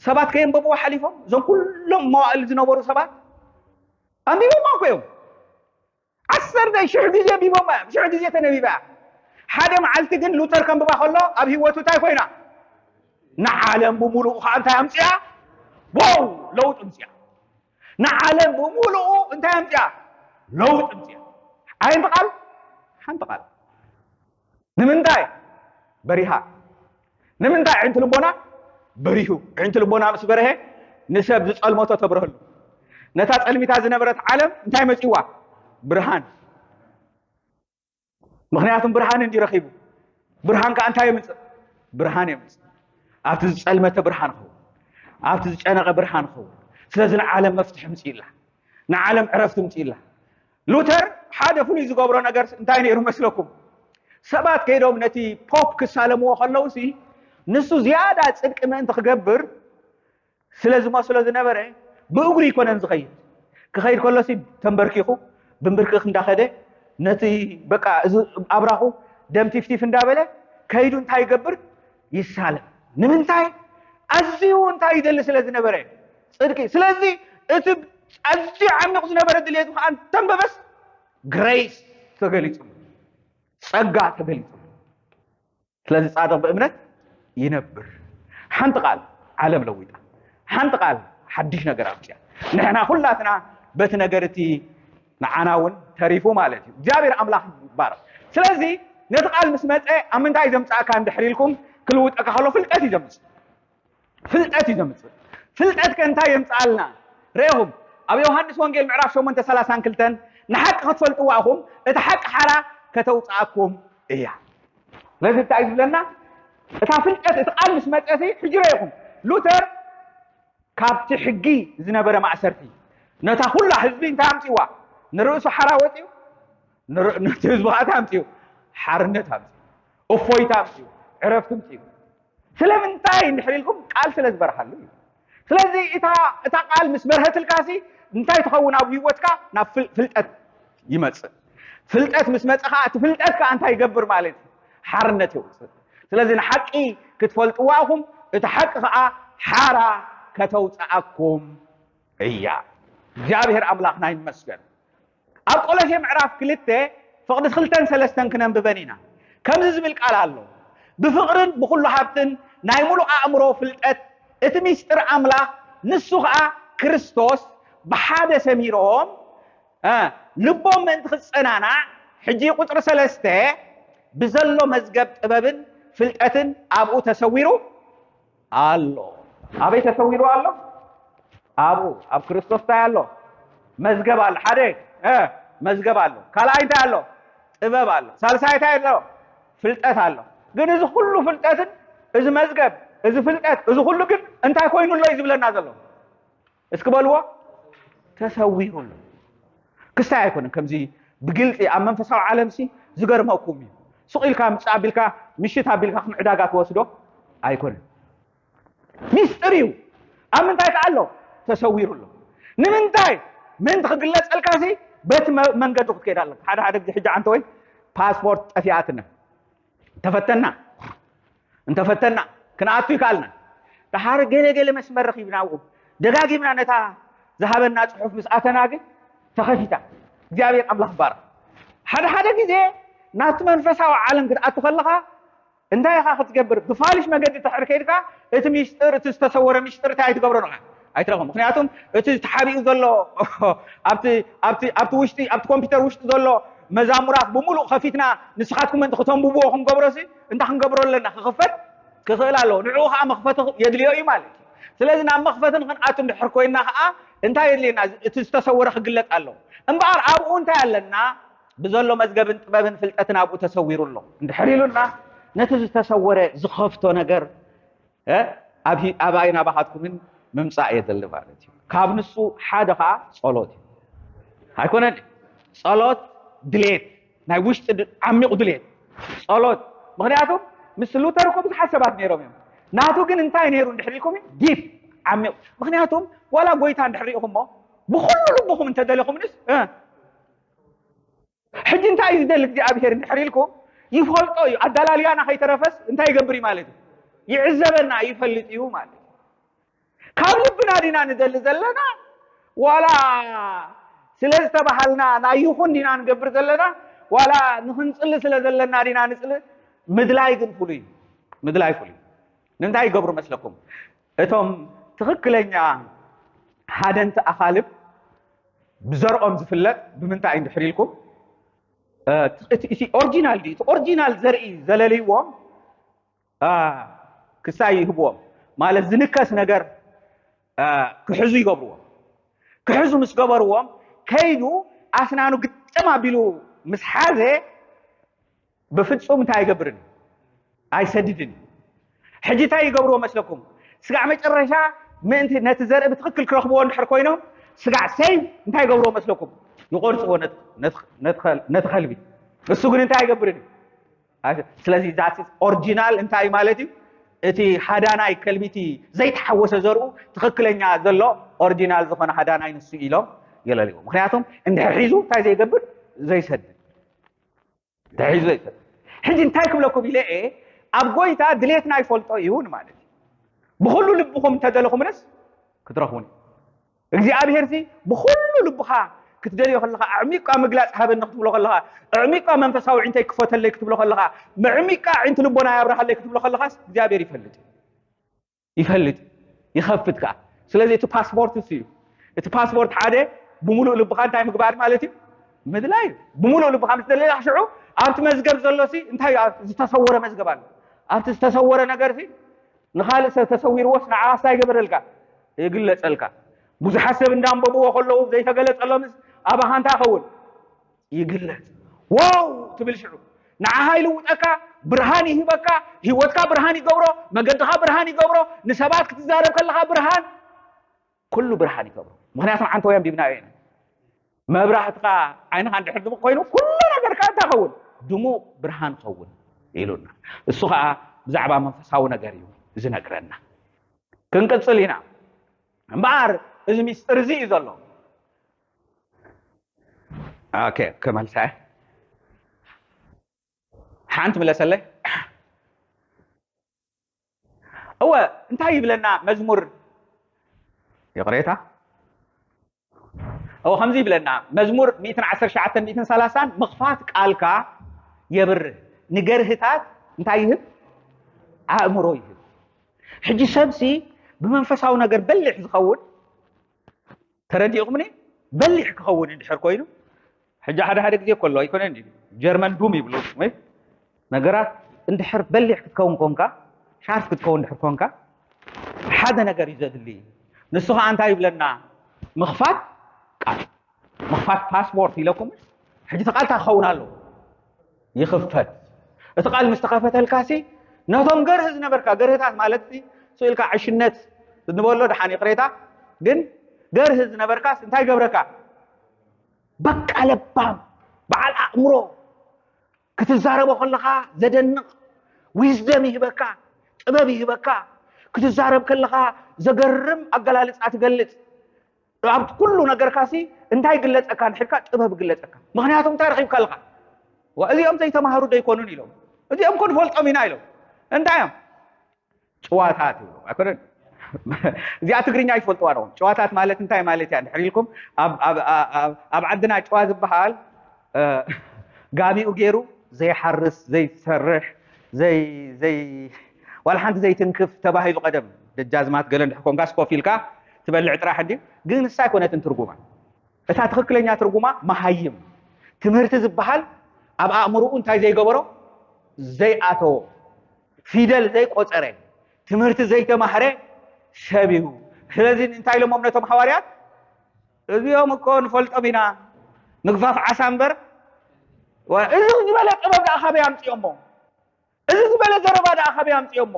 ሰባት ከየንበብዋ ሓሊፎም እዞም ኩሎም መዋእል ዝነበሩ ሰባት ኣንቢቦማ እኮ እዮም። ዓሰርተ ሽሕ ግዜ ኣንቢቦማ እዮም። ሽሕ ግዜ ተነቢባ እያ። ሓደ መዓልቲ ግን ሉተር ከንብባ ከሎ ኣብ ህይወቱ እንታይ ኮይና? ንዓለም ብምሉኡ ከዓ እንታይ ኣምፅኣ? ዋው ለውጢ ኣምፅኣ። ንዓለም ብምሉኡ እንታይ ኣምፅኣ? ለውጢ ኣምፅኣ። ኣየንቲ ቃል? ሓንቲ ቃል። ንምንታይ? በሪሃ። ንምንታይ? ዕንቲ ልቦና በሪሁ። ዕንቲ ልቦና ምስ በርሀ ንሰብ ዝጸልመቶ ተብርሀሉ። ነታ ጸልሚታ ዝነበረት ዓለም እንታይ መጺዋ? ብርሃን። ምኽንያቱም ብርሃን እንዲ ረኺቡ። ብርሃን ከኣ እንታይ የምጽእ? ብርሃን የምጽእ። ኣብቲ ዝጸልመተ ብርሃን ኸውን። ኣብቲ ዝጨነቐ ብርሃን ኸውን። ስለዚ ንዓለም መፍትሒ ምጽእላ። ንዓለም ዕረፍቲ ምጽእላ። ሉተር ሓደ ፍሉይ ዝገብሮ ነገር እንታይ ነይሩ መስለኩም? ሰባት ከይዶም ነቲ ፖፕ ክሳለምዎ ከለዉ ሲ ንሱ ዝያዳ ጽድቂ ምእንቲ ክገብር ስለ ዝመስሎ ዝነበረ ብእግሩ ይኮነን ዝኸይድ። ክኸይድ ከሎ ሲ ተንበርኪኹ ብንብርክኽ እንዳኸደ ነቲ በቃ እዚ ኣብራኹ ደም ቲፍቲፍ እንዳበለ ከይዱ እንታይ ይገብር? ይሳለም። ንምንታይ? ኣዝዩ እንታይ ይደሊ ስለ ዝነበረ? ጽድቂ። ስለዚ እቲ ኣዝዩ ዓሚቕ ዝነበረ ድሌቱ ከዓ እንተንበበስ ግሬስ ተገሊጹ፣ ጸጋ ተገሊጹ። ስለዚ ጻድቕ ብእምነት ይነብር። ሓንቲ ቃል ዓለም ለዊጣ፣ ሓንቲ ቃል ሓድሽ ነገር ኣምፅያ። ንሕና ኩላትና በቲ ነገር እቲ ንዓና እውን ተሪፉ ማለት እዩ። እግዚኣብሔር ኣምላኽ ይባረኽ። ስለዚ ነቲ ቃል ምስ መፀ ኣብ ምንታይ ዘምፃእካ እንድሕር ኢልኩም ክልውጠካ ከሎ ፍልጠት እዩ ዘምፅእ። ፍልጠት እዩ ዘምፅእ። ፍልጠት ከ እንታይ የምፅኣልና? ረኢኹም ኣብ ዮሃንስ ወንጌል ምዕራፍ ሸሞንተ ሰላሳን ክልተን ንሓቂ ክትፈልጥዋ ኢኹም እቲ ሓቂ ሓራ ከተውፅኣኩም እያ። ስለዚ እንታይ እዩ ዝብለና? እታ ፍልጠት እቲ ቃል ምስ መፀሲ ሕጂ ረኢኹም ሉተር ካብቲ ሕጊ ዝነበረ ማእሰርቲ ነታ ኩላ ህዝቢ እንታይ ኣምፅዋ? ንርእሱ ሓራ ወፂኡ ንር- ነቲ ህዝቢ ከዓ እንታይ ኣምፅኡ? ሓርነት ኣምፅኡ፣ እፎይታ ኣምፅኡ፣ ዕረፍቲ ኣምፅኡ። ስለምንታይ እንድሕር ኢልኩም ቃል ስለ ዝበርሃሉ እዩ። ስለዚ እታ እታ ቃል ምስ በርሀትልካሲ እንታይ ትኸውን ኣብ ህይወትካ? ናብ ፍል- ፍልጠት ይመፅእ። ፍልጠት ምስ መፀ ከዓ እቲ ፍልጠት ከዓ እንታይ ይገብር ማለት እዩ? ሓርነት የውፅእ። ስለዚ ንሓቂ ክትፈልጥዋ ኢኹም፣ እቲ ሓቂ ከዓ ሓራ ከተውፅኣኩም እያ። እግዚኣብሔር ኣምላኽና ይመስገን። ኣብ ቆሎሴ ምዕራፍ ክልተ ፍቕዲ ክልተን ሰለስተን ክነንብበን ኢና። ከምዚ ዝብል ቃል ኣሎ፣ ብፍቕርን ብኹሉ ሃብትን ናይ ሙሉእ ኣእምሮ ፍልጠት እቲ ሚስጥር ኣምላኽ ንሱ ኸኣ ክርስቶስ ብሓደ ሰሚሮም እ፣ ልቦም ምእንቲ ክጸናናዕ ሕጂ ቁፅሪ ሰለስተ ብዘሎ መዝገብ ጥበብን ፍልጠትን ኣብኡ ተሰዊሩ ኣሎ። ኣበይ ተሰዊሩ ኣሎ? ኣብኡ ኣብ ክርስቶስ እንታይ ኣሎ? መዝገብ ኣሎ። ሓደ እ፣ መዝገብ ኣሎ። ካልኣይ እንታይ ኣሎ? ጥበብ ኣሎ። ሳልሳይ እንታይ ኣሎ? ፍልጠት ኣሎ። ግን እዚ ኩሉ ፍልጠትን እዚ መዝገብ፣ እዚ ፍልጠት፣ እዚ ኩሉ ግን እንታይ ኮይኑ ኣሎ እዩ ዝብለና ዘሎ? እስኪ በልዎ፣ ተሰዊሩ ኣሎ። ክስታይ ኣይኮነን። ከምዚ ብግልፂ ኣብ መንፈሳዊ ዓለም ሲ ዝገርመኩም እዩ። ሱቕ ኢልካ ምፃእ ኣቢልካ ምሽት ኣቢልካ ከም ዕዳጋ ትወስዶ ኣይኮነን። ሚስጥር እዩ። ኣብ ምንታይ ከ ኣሎ? ተሰዊሩ ኣሎ። ንምንታይ? ምእንቲ ክግለፀልካ ሲ በቲ መ- መንገዲ ክትከይድ ኣለካ። ሓደ ሓደ ግዜ ሕጂ ዓንተ ወይ ፓስፖርት ጠፊኣትና እንተፈተና እንተፈተና ክንኣቱ ይከኣልና። ደሓር ገለ ገለ መስመር ረኺብና ኣብኡ ደጋጊምና ነታ ዝሃበና ፅሑፍ ምስ ኣተና ግን ተኸፊታ። እግዚኣብሔር ኣምላኽ ይባረኽ። ሓደ ሓደ ግዜ ናብቲ መንፈሳዊ ዓለም ክትኣቱ ከለኻ እንታይ ኢኻ ክትገብር? ብፋልሽ መገዲ ድሕር ከይድካ እቲ ሚስጥር፣ እቲ ዝተሰወረ ሚስጥር እንታይ ኣይትገብሮን ኢኻ፣ ኣይትረኽቦን። ምክንያቱም እቲ ተሓቢኡ ዘሎ ኣብቲ ኣብቲ ኣብቲ ውሽጢ ኣብቲ ኮምፒውተር ውሽጢ ዘሎ መዛሙራት ብምሉእ ከፊትና ንስኻትኩም ምእንቲ ክተንብብዎ ክንገብሮሲ እንታይ ክንገብሮ ኣለና? ክኽፈት ክኽእል ኣለዎ። ንዕኡ ከዓ መኽፈቲ የድልዮ እዩ ማለት እዩ። ስለዚ ናብ መኽፈቲ ንክንኣቱ እንድሕር ኮይና ከዓ እንታይ የድልየና? እቲ ዝተሰወረ ክግለጥ ኣለዎ። እምበኣር ኣብኡ እንታይ ኣለና? ብዘሎ መዝገብን ጥበብን ፍልጠትን ኣብኡ ተሰዊሩ ኣሎ እንድሕር ኢሉና ነቲ ዝተሰወረ ዝኸፍቶ ነገር እ፣ ኣብ ሂ- ኣባይን ኣባኻትኩምን ምምፃእ የድሊ ማለት እዩ። ካብ ንሱ ሓደ ከዓ ጸሎት እዩ። ኣይኮነን? ጸሎት ድሌት፣ ናይ ውሽጢ ድ- ዓሚቑ ድሌት ጸሎት። ምክንያቱም ምስ ሉተር እኮ ብዙሓት ሰባት ነይሮም እዮም። ናቱ ግን እንታይ ነይሩ እንድሕር ኢልኩም ዲፕ ዓሚቑ። ምክንያቱም ዋላ ጎይታ እንድሕር ሪኢኹሞ ብኩሉ ልብኹም እንተደለኹምንስ እ፣ ሕጂ እንታይ እዩ ዝደሊ እግዚኣብሄር እንድሕር ኢልኩም ይፈልጦ እዩ። ኣዳላልያና ከይተረፈስ እንታይ ይገብር እዩ ማለት እዩ? ይዕዘበና ይፈልጥ እዩ ማለት እዩ። ካብ ልብና ዲና ንደሊ ዘለና ዋላ ስለ ዝተባሃልና ናይ ይኹን ዲና ንገብር ዘለና ዋላ ንክንፅሊ ስለ ዘለና ዲና ንፅሊ ምድላይ ግን ፍሉይ እዩ። ምድላይ ፍሉይ እዩ። ንምንታይ ይገብሩ መስለኩም? እቶም ትኽክለኛ ሃደንቲ ኣኻልብ ብዘርኦም ዝፍለጥ ብምንታይ እዩ እንድሕር ኢልኩም እቲ ኦሪጂናል ድዩ እቲ ኦሪጂናል ዘርኢ ዘለልይዎም ክሳይ ይህብዎም ማለት ዝንከስ ነገር ክሕዙ ይገብርዎም። ክሕዙ ምስ ገበርዎም ከይዱ ኣስናኑ ግጥም ኣቢሉ ምስ ሓዘ ብፍፁም እንታይ ኣይገብርን እዩ? ኣይሰድድን እዩ። ሕጂ እንታይ ይገብርዎ መስለኩም? ስጋዕ መጨረሻ ምእንቲ ነቲ ዘርኢ ብትኽክል ክረኽብዎ እንድሕር ኮይኖም ስጋዕ ሰይ እንታይ ይገብርዎ መስለኩም? ይቆርፅዎ ነቲ ከልቢ። እሱ ግን እንታይ ኣይገብርን እዩ? ስለዚ ዛት ኦሪጂናል እንታይ ማለት እዩ? እቲ ሃዳናይ ከልቢቲ ዘይተሓወሰ ዘርኡ ትኽክለኛ ዘሎ ኦሪጂናል ዝኾነ ሃዳናይ ንሱ ኢሎም የለልዎ። ምክንያቱም እንድሕር ሒዙ እንታይ ዘይገብር ዘይሰድድ ተሒዙ ይፈል ሕጂ እንታይ ክብለኩም ኢለ እየ ኣብ ጎይታ ድሌትና ይፈልጦ እዩ ማለት እዩ። ብኩሉ ልብኹም እንተደለኹምንስ ክትረኽቡኒ እግዚኣብሔር ሲ ብኩሉ ልብኻ ክትደልዮ ከለኻ ኣዕሚቅካ ምግላፅ ሃበኒ ክትብሎ ከለኻ ኣዕሚቅካ መንፈሳዊ ዕንተይ ክፈተለይ ክትብሎ ከለኻ ኣዕሚቅካ ዕንቲ ልቦና ያብርሃለይ ክትብሎ ከለኻስ እግዚኣብሔር ይፈልጥ እዩ። ይፈልጥ ይኸፍት ከዓ ስለዚ እቲ ፓስፖርት እሱ እዩ። እቲ ፓስፖርት ሓደ ብምሉእ ልብኻ እንታይ ምግባር ማለት እዩ? ምድላይ እዩ። ብምሉእ ልብኻ ምስ ደለኻ ሽዑ ኣብቲ መዝገብ ዘሎ ሲ እንታይ ዝተሰወረ መዝገብ ኣሎ። ኣብቲ ዝተሰወረ ነገር ሲ ንኻልእ ሰብ ተሰዊርዎስ ንዓኻስ እንታይ ይገበረልካ? ይግለፀልካ። ብዙሓት ሰብ እንዳንበብዎ ከለዉ ዘይተገለፀሎምስ ኣባኻ እንታይ ይኸውን? ይግለጽ። ዋው ትብል ሽዑ ንዓኻ ይልውጠካ፣ ብርሃን ይህበካ፣ ህይወትካ ብርሃን ይገብሮ፣ መገድኻ ብርሃን ይገብሮ፣ ንሰባት ክትዛረብ ከለኻ ብርሃን ኩሉ ብርሃን ይገብሮ። ምክንያቱ ዓንተወይ ኣንቢብናዮ ኢና። መብራህትኻ ዓይንኻ እንድሕር ድሙቕ ኮይኑ ኩሉ ነገርካ እንታይ ኸውን? ድሙቕ ብርሃን ኸውን ኢሉና። እሱ ከዓ ብዛዕባ መንፈሳዊ ነገር እዩ ዝነግረና። ክንቅፅል ኢና እምበኣር እዚ ሚስጥር እዚ እዩ ዘሎ። ኦኬ ክመልሳ እየ። ሓንቲ ምለሰለይ። እወ እንታይ ይብለና መዝሙር ይቕሬታ እወ ከምዚ ይብለና መዝሙር ሚእትን ዓሰርተ ትሽዓተን ሚእትን ሰላሳን ምኽፋት ቃልካ የብርህ ንገርህታት እንታይ ይህብ ኣእምሮ ይህብ። ሕጂ ሰብሲ ብመንፈሳዊ ነገር በሊሕ ዝኸውን ተረዲእኹምኒ በሊሕ ክኸውን እንድሕር ኮይኑ ሕጂ ሓደ ሓደ ግዜ ከሎ ኣይኮነን ድዩ ጀርመን ዱም ይብሉ ወይ ነገራት እንድሕር በሊሕ ክትከውን ኮንካ፣ ሻርፍ ክትከውን እንድሕር ኮንካ፣ ሓደ ነገር እዩ ዘድሊ። ንሱ ከዓ እንታይ ይብለና? ምኽፋት ቃል፣ ምኽፋት ፓስፖርት ኢለኩም። ሕጂ እቲ ቃል እንታይ ክኸውን ኣለዎ? ይኽፈት። እቲ ቃል ምስ ተኸፈተልካሲ፣ ነቶም ገርህ ዝነበርካ፣ ገርህታት ማለት ሲ ስኢልካ ዕሽነት እንበሎ ደሓን ይቕሬታ፣ ግን ገርህ ዝነበርካስ እንታይ ገብረካ? በቃ ለባም፣ በዓል ኣእምሮ፣ ክትዛረቦ ከለኻ ዘደንቕ ዊዝደም ይህበካ፣ ጥበብ ይህበካ። ክትዛረብ ከለኻ ዘገርም ኣገላልጻ ትገልጽ። ኣብ ኩሉ ነገርካሲ እንታይ ግለጸካ እንድሕልካ ጥበብ ግለጸካ። ምኽንያቱ እንታይ ረኺብካ ኣለኻ? ዋ፣ እዚኦም ዘይተማሃሩ ዶ ኣይኮኑን ኢሎም፣ እዚኦም ኮን ፈልጦም ኢና ኢሎም። እንታይ እዮም? ጭዋታት ይብሉ ኣይኮነን። እዚኣ ትግርኛ ይፈልጥዋ ዶ? ጭዋታት ማለት እንታይ ማለት እያ እንድሕር ኢልኩም፣ ኣብ ኣብ ኣብ ኣብ ዓድና ጭዋ ዝበሃል፣ እ፣ ጋሚኡ ገይሩ ዘይሓርስ፣ ዘይሰርሕ፣ ዘይ ዘይ ዋላ ሓንቲ ዘይትንክፍ ተባሂሉ ቀደም። ደጃዝማት ገለ እንድሕር ኮንካስ ኮፍ ኢልካ ትበልዕ ጥራሕ እንድዩ። ግን ንሳ ኣይኮነትን ትርጉማ። እታ ትኽክለኛ ትርጉማ መሃይም። ትምህርቲ ዝበሃል ኣብ ኣእምሮኡ እንታይ ዘይገበሮ? ዘይኣተዎ። ፊደል ዘይቆጸረ፣ ትምህርቲ ዘይተማህረ ሰብ እዩ። ስለዚ እንታይ ኢሎሞም ነቶም ሃዋርያት? እዚኦም እኮ ንፈልጦም ኢና፣ ምግፋፍ ዓሳ እምበር፣ ወ-፣ እዚ ዝበለ ጥበብ ደኣ ካበይ ኣምጺኦሞ? እዚ ዝበለ ዘረባ ደኣ ካበይ ኣምጺኦሞ?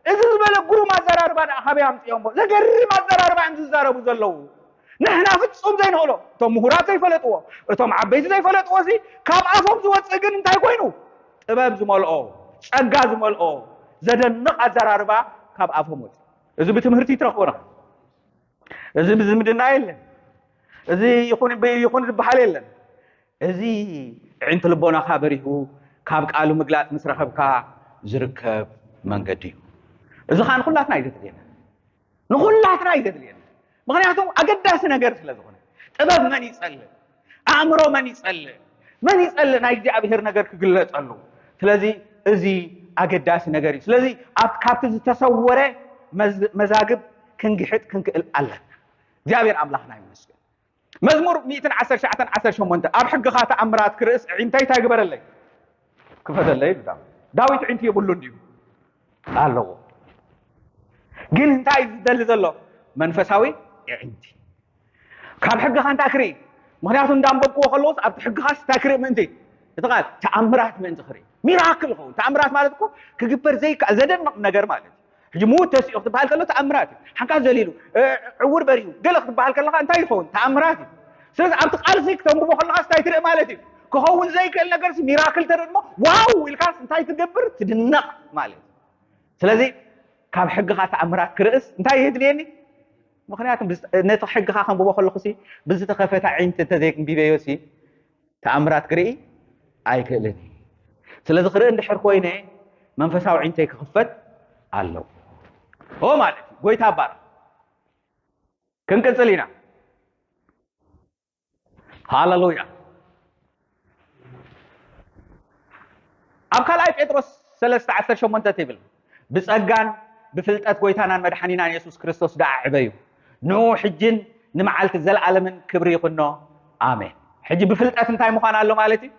እዚ ዝበለ ግሩም ኣዘራርባ ደኣ ካበይ ኣምጺኦሞ? ዘገርም ኣዘራርባ እዮም ዝዛረቡ ዘለዉ። ንሕና ፍጹም ዘይንኽእሎ፣ እቶም ምሁራት ዘይፈለጥዎ፣ እቶም ዓበይቲ ዘይፈለጥዎ ሲ፣ ካብ ኣፎም ዝወጽእ ግን እንታይ ኮይኑ? ጥበብ ዝመልኦ፣ ጸጋ ዝመልኦ፣ ዘደንቕ ኣዘራርባ ካብ ኣፎም ወጽእ። እዚ ብትምህርቲ ትረኽቦ ኢኻ። እዚ ብዝምድና የለን። እዚ ይኹን ብ-፣ ይኹን ዝበሃል የለን። እዚ ኣዒንቲ ልቦናኻ በሪሁ ካብ ቃሉ ምግላጽ ምስ ረኸብካ ዝርከብ መንገዲ እዩ። እዚ ኸኣ ንኹላትና እዩ ዘድልየና። ንኹላትና እዩ ዘድልየና። ምኽንያቱ ኣገዳሲ ነገር ስለ ዝኾነ። ጥበብ መን ይጸልእ? ኣእምሮ መን ይጸልእ? መን ይጸልእ ናይ እግዚኣብሔር ነገር ክግለጸሉ? ስለዚ እዚ ኣገዳሲ ነገር እዩ። ስለዚ ኣብ፣ ካብቲ ዝተሰወረ መዝ-፣ መዛግብ ክንግሕጥ ክንክእል ኣለና። እግዚኣብሔር ኣምላኽና ይመስገን። መዝሙር ሚእትን ዓሰርተ ትሽዓተን ዓሰርተ ሸሞንተ፣ ኣብ ሕግኻ ተኣምራት ክርእስ ኣዒንተይ እንታይ ግበረለይ? ክፈተለይ ይብል ዳዊት። ዳዊት ኣዒንቲ የብሉን ድዩ? ኣለዎ። ግን እንታይ እዩ ዝደሊ ዘሎ? መንፈሳዊ ኣዒንቲ። ካብ ሕግኻ እንታይ ክርኢ? ምኽንያቱ እንዳንበብክዎ ከለዎስ ኣብቲ ሕግኻስ እንታይ ክርኢ ምእንቲ? እቲ ቃል ተኣምራት ምእንቲ ክርኢ። ሚራክል ይኸውን። ተኣምራት ማለት እኮ ክግበር ዘይከኣል ዘደንቕ ነገር ማለት እዩ። ሕጂ ምዉት ተሲኡ ክትበሃል ከሎ ተኣምራት እዩ። ሓንካ ዘሊሉ፣ እ፣ ዕውር በሪሁ፣ ገለ ክትበሃል ከለኻ እንታይ ይኸውን? ተኣምራት እዩ። ስለዚ ኣብቲ ቃልሲ ክተንብቦ ከለኻስ እንታይ ትርኢ ማለት እዩ? ክኸውን ዘይክእል ነገርሲ ሚራክል ተርኢ እሞ ዋው ኢልካስ እንታይ ትገብር? ትድነቕ ማለት እዩ። ስለዚ ካብ ሕግኻ ተኣምራት ክርእስ እንታይ የድልየኒ? ምኽንያቱ ብዝ-፣ ነቲ ሕግኻ ከንብቦ ከለኹሲ ብዝተኸፈተ ኣዒንቲ እንተዘይንቢበዮሲ ተኣምራት ክርኢ ኣይክእልን እየ። ስለዚ ክርኢ እንድሕር ኮይነ መንፈሳዊ ኣዒንተይ ክኽፈት ኣለዎ። ኦ ማለት እዩ። ጎይታ ባር ክንቅጽል ኢና። ሃሌሉያ። ኣብ ካልኣይ ጴጥሮስ ሰለስተ ዓሰርተ ሸሞንተ ትብል፣ "ብጸጋን ብፍልጠት ጎይታናን መድሓኒናን የሱስ ክርስቶስ ደኣ ዕበዩ። ንኡ ሕጅን ንመዓልቲ ዘለኣለምን ክብሪ ይኹኖ። ኣሜን።" ሕጂ ብፍልጠት እንታይ ምዃን ኣሎ ማለት እዩ?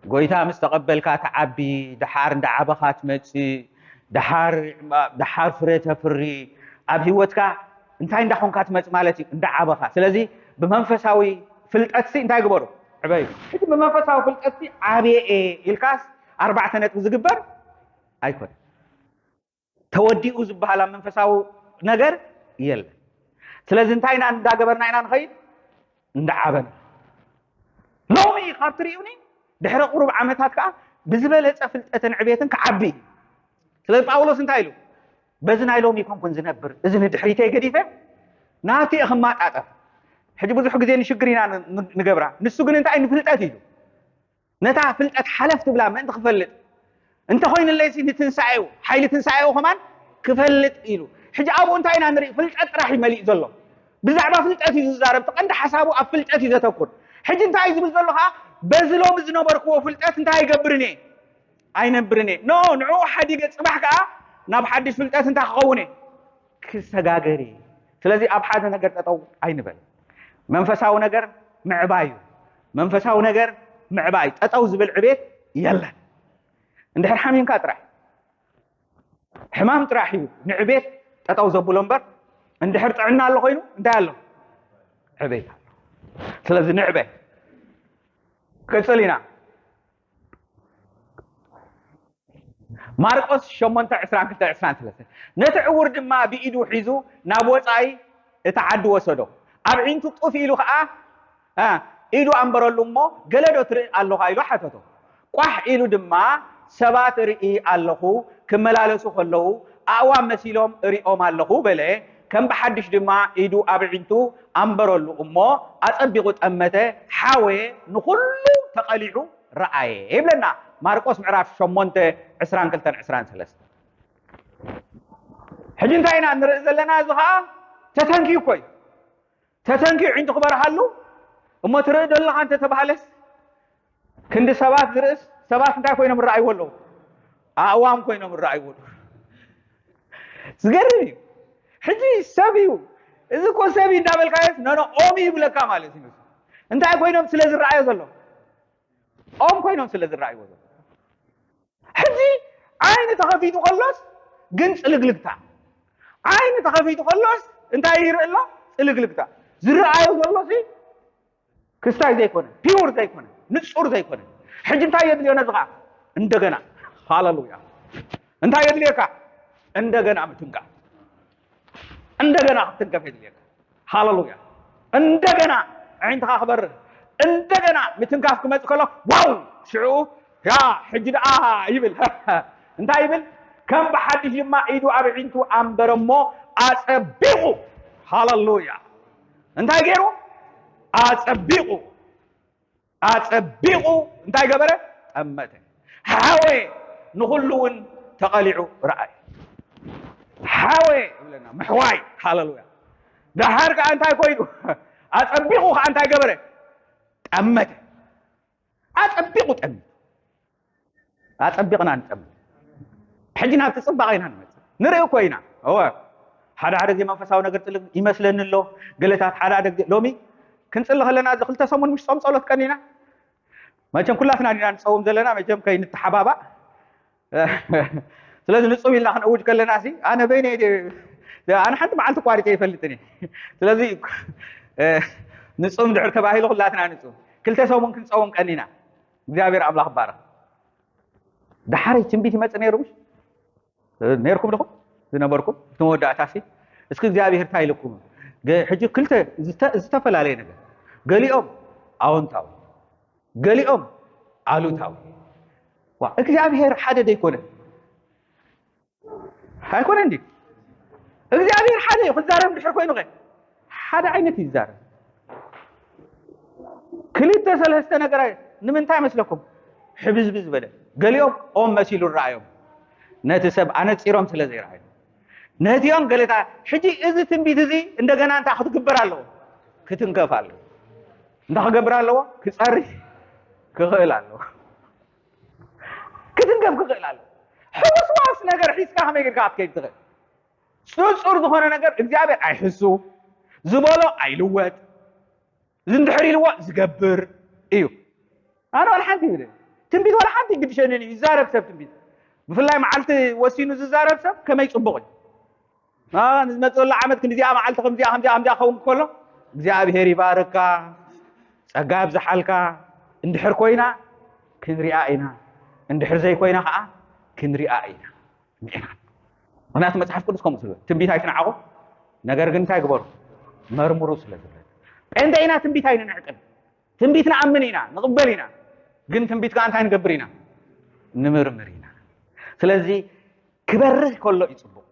ጎይታ ምስ ተቐበልካ ትዓቢ፣ ደሓር እንዳዓበኻ ትመጽእ፣ ደሓር፣ ደሓር ፍረ ተፍሪ፣ ኣብ ህይወትካ እንታይ እንዳኾንካ ትመጽእ ማለት እዩ? እንዳዓበኻ። ስለዚ ብመንፈሳዊ ፍልጠትሲ እንታይ ግበሩ? ዕበዩ። ሕጂ ብመንፈሳዊ ፍልጠትሲ ዓብየ እየ ኢልካስ ኣርባዕተ ነጥቢ ዝግበር ኣይኮነን። ተወዲኡ ዝበሃል ኣብ መንፈሳዊ ነገር የለን። ስለዚ እንታይ ኢና እንዳገበርና ኢና ንኸይድ? እንዳዓበና። ሎሚ ካብ ትርእዩኒ ድሕሪ ቁሩብ ዓመታት ከኣ ብዝበለጸ ፍልጠትን ዕቤትን ክዓቢ እዩ። ስለዚ ጳውሎስ እንታይ ኢሉ? "በዚ ናይ ሎሚ ኣይኮንኩን ዝነብር፣ እዚ ንድሕሪተይ ገዲፈ ናብቲ እየ ክማጣጠር።" ሕጂ ብዙሕ ግዜ ንሽግር ኢና ን-፣ ን-፣ ንገብራ። ንሱ ግን እንታይ ንፍልጠት ኢሉ? ነታ ፍልጠት ሓለፍ ትብላ ምእንቲ ክፈልጥ፣ እንተኾይኑለይሲ ንትንሳኤኡ፣ ሓይሊ ትንሳኤኡ ከማን ክፈልጥ ኢሉ። ሕጂ ኣብኡ እንታይ ኢና ንርኢ? ፍልጠት ጥራሕ እዩ መሊኡ ዘሎ። ብዛዕባ ፍልጠት እዩ ዝዛረብ። እቲ ቀንዲ ሓሳቡ ኣብ ፍልጠት እዩ ዘተኩር። ሕጂ እንታይ እዩ ዝብል ዘሎ ኸዓ? "በዚ ሎሚ ዝነበርክዎ ፍልጠት እንታይ ኣይገብርን እየ? ኣይነብርን እየ። ኖ፣ ንዕኡ ሓዲገ ጽባሕ ከኣ ናብ ሓድሽ ፍልጠት እንታይ ክኸውን እየ? ክሰጋገር እየ።" ስለዚ ኣብ ሓደ ነገር ጠጠው ኣይንበል። መንፈሳዊ ነገር ምዕባይ እዩ። መንፈሳዊ ነገር ምዕባይ፣ ጠጠው ዝብል ዕቤት የለን። እንድሕር ሓሚምካ ጥራሕ፣ ሕማም ጥራሕ እዩ ንዕቤት ጠጠው ዘብሎ እምበር፣ እንድሕር ጥዕና ኣሎ ኮይኑ እንታይ ኣሎ? ዕቤት ኣሎ። ስለዚ ንዕበ። ቅጽል ኢና። ማርቆስ ሸሞንተ ዕስራን ክልተ ዕስራን ሰለስተ፣ ነቲ ዕውር ድማ ብኢዱ ሒዙ ናብ ወጻኢ እቲ ዓዲ ወሰዶ። ኣብ ዒንቱ ጡፍ ኢሉ ኸኣ፣ እ፣ ኢዱ ኣንበረሉ እሞ፣ "ገለ ዶ ትርኢ ኣለኻ?" ኢሉ ሓተቶ። ቋሕ ኢሉ ድማ፣ "ሰባት እርኢ ኣለኹ፣ ክመላለሱ ከለዉ ኣእዋም መሲሎም እሪኦም ኣለኹ" በለ። ከም ብሓድሽ ድማ ኢዱ ኣብ ዒንቱ ኣንበረሉ እሞ፣ ኣጸቢቑ ጠመተ፣ ሓወየ፣ ንኹሉ ተቐሊዑ ረኣየ ይብለና። ማርቆስ ምዕራፍ ሸሞንተ ዕስራን ክልተን ዕስራን ሰለስተ። ሕጂ እንታይ ኢና ንርኢ ዘለና? እዚ ኸኣ ተተንኪዩ እኮ እዩ። ተተንኪዩ ዒንቱ ክበርሃሉ እሞ ትርኢ ዶ ኣለኻ እንተተባህለስ፣ ክንዲ ሰባት ዝርእስ፣ ሰባት እንታይ ኮይኖም ይረኣይዎ ኣለዉ? ኣእዋም ኮይኖም ይረኣይዎ ኣለዉ። ዝገርም እዩ። ሕጂ ሰብ እዩ፣ እዚ እኮ ሰብ እዩ እንዳበልካዮስ፣ ኖ፣ ኖ፣ ኦም እዩ ይብለካ ማለት እዩ። እንታይ ኮይኖም ስለ ዝረኣዮ ዘሎ? ኦም ኮይኖም ስለ ዝረኣይዎ ዘሎ። ሕጂ ዓይኒ ተኸፊቱ ከሎስ ግን ጽልግልግታ። ዓይኒ ተኸፊቱ ከሎስ እንታይ ይርኢ ኣሎ? ጽልግልግታ። ዝረኣዮ ዘሎሲ ክስታይ ዘይኮነ፣ ፒውር ዘይኮነ፣ ንጹር ዘይኮነ። ሕጂ እንታይ የድልዮ ነዚ ኸኣ? እንደገና። ሃሌሉያ። እንታይ የድልየካ? እንደገና ምትንካፍ። እንደገና ክትንከፍ የድልየካ። ሃሌሉያ። እንደገና ኣዒንትኻ ክበርህ፣ እንደገና ምትንካፍ ክመጽእ ከሎ፣ ዋው! ሽዑ፣ ያ፣ ሕጂ ደኣ ይብል። እንታይ ይብል? ከም ብሓድሽ ድማ ኢዱ ኣብ ኣዒንቱ ኣንበረ እሞ ኣጸቢቑ፣ ሃሌሉያ። እንታይ ገይሩ? ኣጸቢቑ፣ ኣጸቢቑ እንታይ ገበረ? ጠመተ። ሓወየ፣ ንኹሉ እውን ተቐሊዑ ረኣየ። ሓወየ ይብለና፣ ምሕዋይ። ሃሌሉያ። ደሓር ከኣ እንታይ ኮይኑ? ኣጸቢቑ ከኣ እንታይ ገበረ? ጠመተ። ኣጸቢቑ ጠሚቱ። ኣጸቢቕና ንጠምት። ሕጂ ናብቲ ጽባቐ ኢና ንመጽእ። ንርኢ እኮ ኢና። እወ። ሓደ ሓደ ዘይመንፈሳዊ ነገር ጽልእ ይመስለኒ ኣሎ። ገለታት ሓደ ሓደ ግዜ ሎሚ ክንጽሊ ከለና እዚ ክልተ ሰሙን ምስ ጾም ጸሎት ቀኒና። መቸም ኩላትና ዲና ንጸውም ዘለና፣ መቸም ከይንተሓባባእ። ስለዚ ንጹም ኢልና ክንእውጅ ከለና ሲ፣ ኣነ በይነይ ድየ፣ ኣነ ሓንቲ መዓልቲ ቋሪጸ ይፈልጥን እየ። ስለዚ፣ እ፣ ንጹም ድሕር ተባሂሉ ኩላትና ንጹም። ክልተ ሰሙን ክንጸውም ቀኒና። እግዚኣብሔር ኣምላኽ ይባረኽ። ደሓረይ ትንቢት ይመጽእ ነይሩ ምሽ? ነይርኩም ዲኹም ዝነበርኩም? እቲ መወዳእታ ሲ፣ እስኪ እግዚኣብሔር እንታይ ኢልኩም? ገ-፣ ሕጂ ክልተ ዝተ-፣ ዝተፈላለየ ነገር። ገሊኦም ኣወንታዊ፣ ገሊኦም ኣሉታዊ። ዋ፣ እግዚኣብሔር ሓደ ዶ ኣይኮነን? ኣይኮነን ድዩ? እግዚኣብሔር ሓደ እዩ። ክዛረብ እንድሕር ኮይኑ ኸ? ሓደ ዓይነት እዩ ዝዛረብ። ክልተ ሰለስተ ነገር ኣይ-፣ ንምንታይ መስለኩም? ሕብዝብዝ በለ። ገሊኦም ኦም መሲሉ ረኣዮም። ነቲ ሰብ ኣነጺሮም ስለ ዘይረኣዩ። ነቲኦም ገለታ-፣ ሕጂ እዚ ትንቢት እዚ እንደገና እንታይ ክትግበር ኣለዎ? ክትንከፍ ኣለዎ። እንታይ ክገብር ኣለዎ? ክጸሪ ክኽእል ኣለዎ። ክትንከፍ ክኽእል ኣለዎ። ሕውስዋስ ነገር ሒዝካ ከመይ ጌርካ ክትከይድ ትኽእል? ጽጹር ዝኾነ ነገር እግዚኣብሔር ኣይሕሱ፣ ዝበሎ ኣይልወጥ፣ እዚ እንድሕር ኢልዎ ዝገብር እዩ። ኣነ ዋላ ሓንቲ ይብል፣ ትንቢት ዋላ ሓንቲ ግድሸንን እዩ። ይዛረብ ሰብ ትንቢት። ብፍላይ መዓልቲ ወሲኑ ዝዛረብ ሰብ ከመይ ጽቡቕ እዩ። አ፣ ንዝመጽእ ዘሎ ዓመት ክንዲዚኣ መዓልቲ ከምዚኣ፣ ከምዚኣ፣ ከምዚኣ ክኸውን ከሎ፣ እግዚኣብሔር ይባርካ፣ ጸጋ ያብዝሓልካ። እንድሕር ኮይና ክንሪኣ ኢና፣ እንድሕር ዘይኮይና ከዓ ክንሪኣ ኢና። እኒኤና። ምኽንያቱ መጽሓፍ ቅዱስ ከምኡ ስለ ትንቢት ኣይትንዓቑ፣ ነገር ግን እንታይ ግበሩ? መርምሩ ስለ ዝብለና። ጴንጤ ኢና፣ ትንቢት ኣይንንዕቅን። ትንቢት ንኣምን ኢና፣ ንቕበል ኢና። ግን ትንቢት ከዓ እንታይ ንገብር ኢና? ንምርምር ኢና። ስለዚ ክበርህ ከሎ እዩ ጽቡቕ፣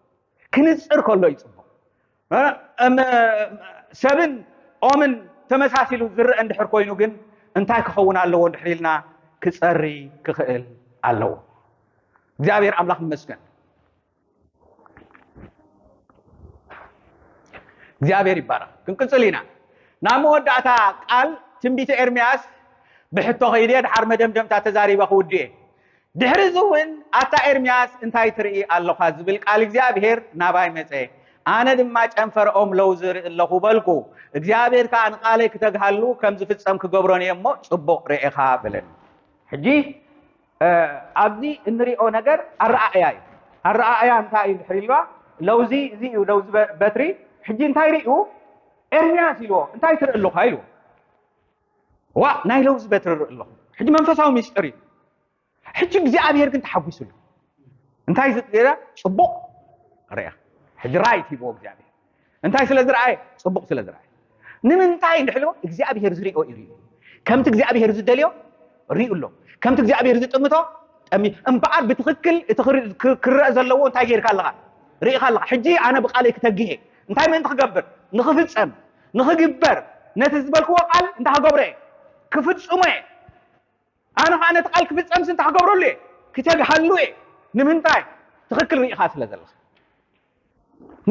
ክንጽር ከሎ እዩ ጽቡቕ። እ፣ እም፣ ሰብን ኦምን ተመሳሲሉ ዝረአ እንድሕር ኮይኑ ግን እንታይ ክኸውን ኣለዎ እንድሕር ኢልና ክጸሪ ክኽእል ኣለዎ። እግዚኣብሔር ኣምላኽ ይመስገን። እግዚኣብሔር ይባረኽ። ክንቅጽል ኢና። ናብ መወዳእታ ቃል ትንቢተ ኤርምያስ ብሕቶ ከይደ፣ ድሓር መደምደምታ ተዛሪበ ክውድእ እየ። ድሕሪ እዚ እውን ኣታ ኤርምያስ እንታይ ትርኢ ኣለኻ ዝብል ቃል እግዚኣብሔር ናባይ መጸ። ኣነ ድማ ጨንፈርኦም ለውዚ ርኢ ኣለኹ በልኩ። እግዚኣብሔር ከኣ ንቓለይ ክተግሃሉ ከም ዝፍጸም ክገብሮን እየ እሞ ጽቡቕ ርኤኻ በለኒ። ሕጂ ኣብዚ እንሪኦ ነገር ኣረኣእያ እዩ። ኣረኣእያ እንታይ እዩ ድሕሪ ኢልዋ? ለውዚ እዚ እዩ፣ ለውዚ በትሪ። ሕጂ እንታይ ርእዩ? ኤርምያስ ኢልዎ፣ እንታይ ትርኢ ኣለኻ ኢልዎ። ዋ ናይ ለውዚ በትሪ ርኢ ኣለኹ። ሕጂ መንፈሳዊ ሚስጥር እዩ። ሕጂ እግዚኣብሔር ግን ተሓጒሱሉ። እንታይ ዝገራ ጽቡቕ ርኣ። ሕጂ ራይት ይብዎ እግዚኣብሔር። እንታይ ስለ ዝረኣየ? ጽቡቕ ስለ ዝረኣየ። ንምንታይ እንድሕልዎ እግዚኣብሔር ዝሪኦ እዩ ሪኡ። ከምቲ እግዚኣብሔር ዝደልዮ ሪኡ ኣሎ። ከምቲ እግዚኣብሔር ዝጥምቶ ጠሚ እምበኣር ብትኽክል እቲ ክር- ክር- ክረአ ዘለዎ እንታይ ጌርካ ኣለኻ? ርኢኻ ኣለኻ። ሕጂ ኣነ ብቓለይ ክተግሄ እንታይ ምእንቲ ክገብር? ንኽፍጸም ንኽግበር ነቲ ዝበልክዎ ቃል እንታይ ክገብሮ እየ? ክፍጽሞ እየ። ኣነ ከዓ ነቲ ቃል ክፍጸምሲ እንታይ ክገብረሉ እየ? ክተግሃሉ እየ። ንምንታይ? ትኽክል ርኢኻ ስለ ዘለኻ፣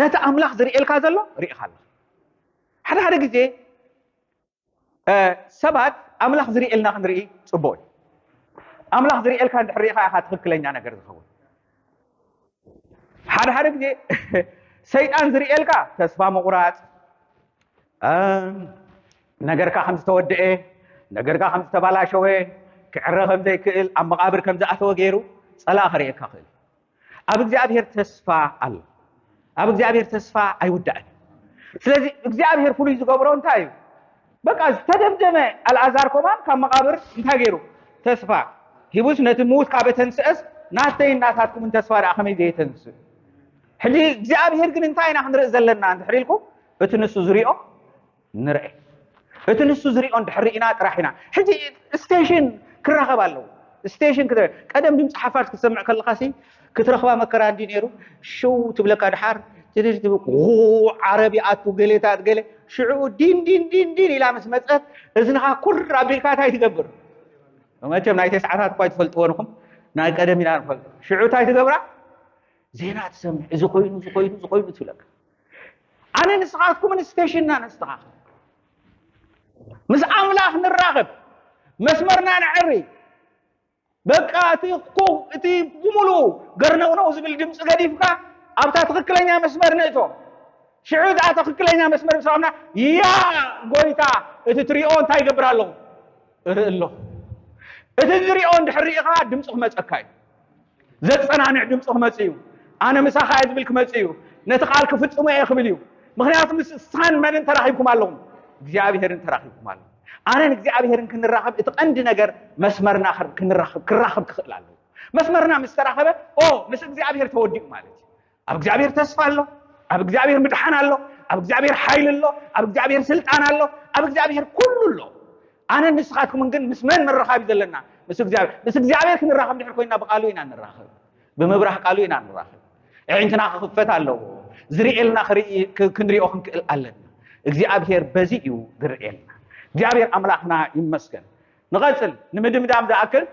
ነቲ ኣምላኽ ዝርእየልካ ዘሎ ርኢኻ ኣለኻ። ሓደ ሓደ ግዜ ሰባት ኣምላኽ ዝርእየልና ክንርኢ ጽቡቕ እዩ። ኣምላኽ ዝርእየልካ እንድሕር ርኢኻ ኢኻ ትኽክለኛ ነገር ዝኸውን። ሓደ ሓደ ግዜ ሰይጣን ዝርእየልካ ተስፋ ምቑራጽ፣ ነገርካ ከም ዝተወደኤ፣ ነገርካ ከም ዝተባላሸወ፣ ክዕረ ከም ዘይክእል፣ ኣብ መቓብር ከም ዝኣተወ ገይሩ ጸላእ ከርእየካ ክእል። ኣብ እግዚኣብሔር ተስፋ ኣሎ። ኣብ እግዚኣብሔር ተስፋ ኣይውዳእን። ስለዚ እግዚኣብሔር ፍሉይ ዝገብሮ እንታይ እዩ? በቃ ዝተደምደመ ኣልኣዛር ኮማን ካብ መቓብር እንታይ ገይሩ? ተስፋ ሂቡስ ነቲ ምዉት ካብ ተንስአስ ናተይ እናታትኩምን ተስፋ ደኣ ከመይ ዘየተንስእ? ሕጂ እግዚኣብሔር ግን እንታይ ኢና ክንርኢ ዘለና እንድሕር ኢልኩም እቲ ንሱ ዝሪኦ ንርኤ። እቲ ንሱ ዝሪኦ እንድሕር ርኢና ጥራሕ ኢና። ሕጂ ስቴሽን ክራኸብ ኣለዎ። ስቴሽን ክተ- ቀደም ድምፂ ሓፋሽ ክትሰምዕ ከለኻ ሲ ክትረኽባ መከራ እንዲ ነይሩ። ሽው ትብለካ ድሓር ትድር ትብል ዓረብ ይኣቱ ገሌታት ገሌ ሽዑ ዲን ዲን ዲን ዲን ኢላ ምስ መፀት እዝንኻ ኩር ኣቢልካ እንታይ ትገብር? መቸም ናይ ተስዓታት እኳ ትፈልጥዎ ንኹም ናይ ቀደም ኢና ንፈልጦ። ሽዑ እንታይ ትገብራ? ዜና ትሰምዕ እዚ ኮይኑ እዚ ኮይኑ እዚ ኮይኑ ትብለካ። ኣነ ንስኻትኩምን ስቴሽንና ነስተኻኽል። ምስ ኣምላኽ ንራኸብ፣ መስመርና ነዕሪ። በቃ እቲ ኩ- እቲ ብምሉኡ ገርነውነው ዝብል ድምፂ ገዲፍካ ኣብታ ትኽክለኛ መስመር ንእቶ። ሽዑ እታ ትኽክለኛ መስመር ምስ ረኸብና ያ ጎይታ እቲ ትሪኦ እንታይ ይገብር ኣለኹ? እርኢ ኣለኹ። እቲ ዝሪኦ እንድሕር ርኢኻ ድምፂ ክመፀካ እዩ። ዘጸናንዕ ድምፂ ክመፅእ እዩ። ኣነ ምሳኻ እየ ዝብል ክመፅእ እዩ። ነቲ ቃል ክፍፅሞ እየ ክብል እዩ። ምክንያቱ ምስ እሳን መንን ተራኺብኩም ኣለኹም? እግዚኣብሔርን ተራኺብኩም ኣለኹም። ኣነን እግዚኣብሔርን ክንራኸብ እቲ ቀንዲ ነገር መስመርና ክር- ክንራኸብ ክራኸብ ክኽእል ኣለዎ። መስመርና ምስ ተራኸበ ኦ ምስ እግዚኣብሔር ተወዲኡ ማለት እዩ። ኣብ እግዚኣብሔር ተስፋ ኣሎ። ኣብ እግዚኣብሔር ምድሓን ኣሎ። ኣብ እግዚኣብሔር ሓይሊ ኣሎ። ኣብ እግዚኣብሔር ስልጣን ኣሎ። ኣብ እግዚኣብሔር ኩሉ ኣሎ። ኣነን ንስኻትኩምን ግን ምስ መን ምርኻብ እዩ ዘለና? ምስ እግዚኣብሔር። ምስ እግዚኣብሔር ክንራኸብ እንድሕር ኮይና ብቃሉ ኢና ንራኸብ። ብምብራህ ቃሉ ኢና ንራኸብ። ኣዒንትና ክኽፈት ኣለዎ። ዝርእየልና ክርኢ- ክ- ክንሪኦ ክንክእል ኣለና። እግዚኣብሔር በዚ እዩ ዝርእየልና። እግዚኣብሔር ኣምላኽና ይመስገን። ንቐጽል ንምድምዳም ዝኣክል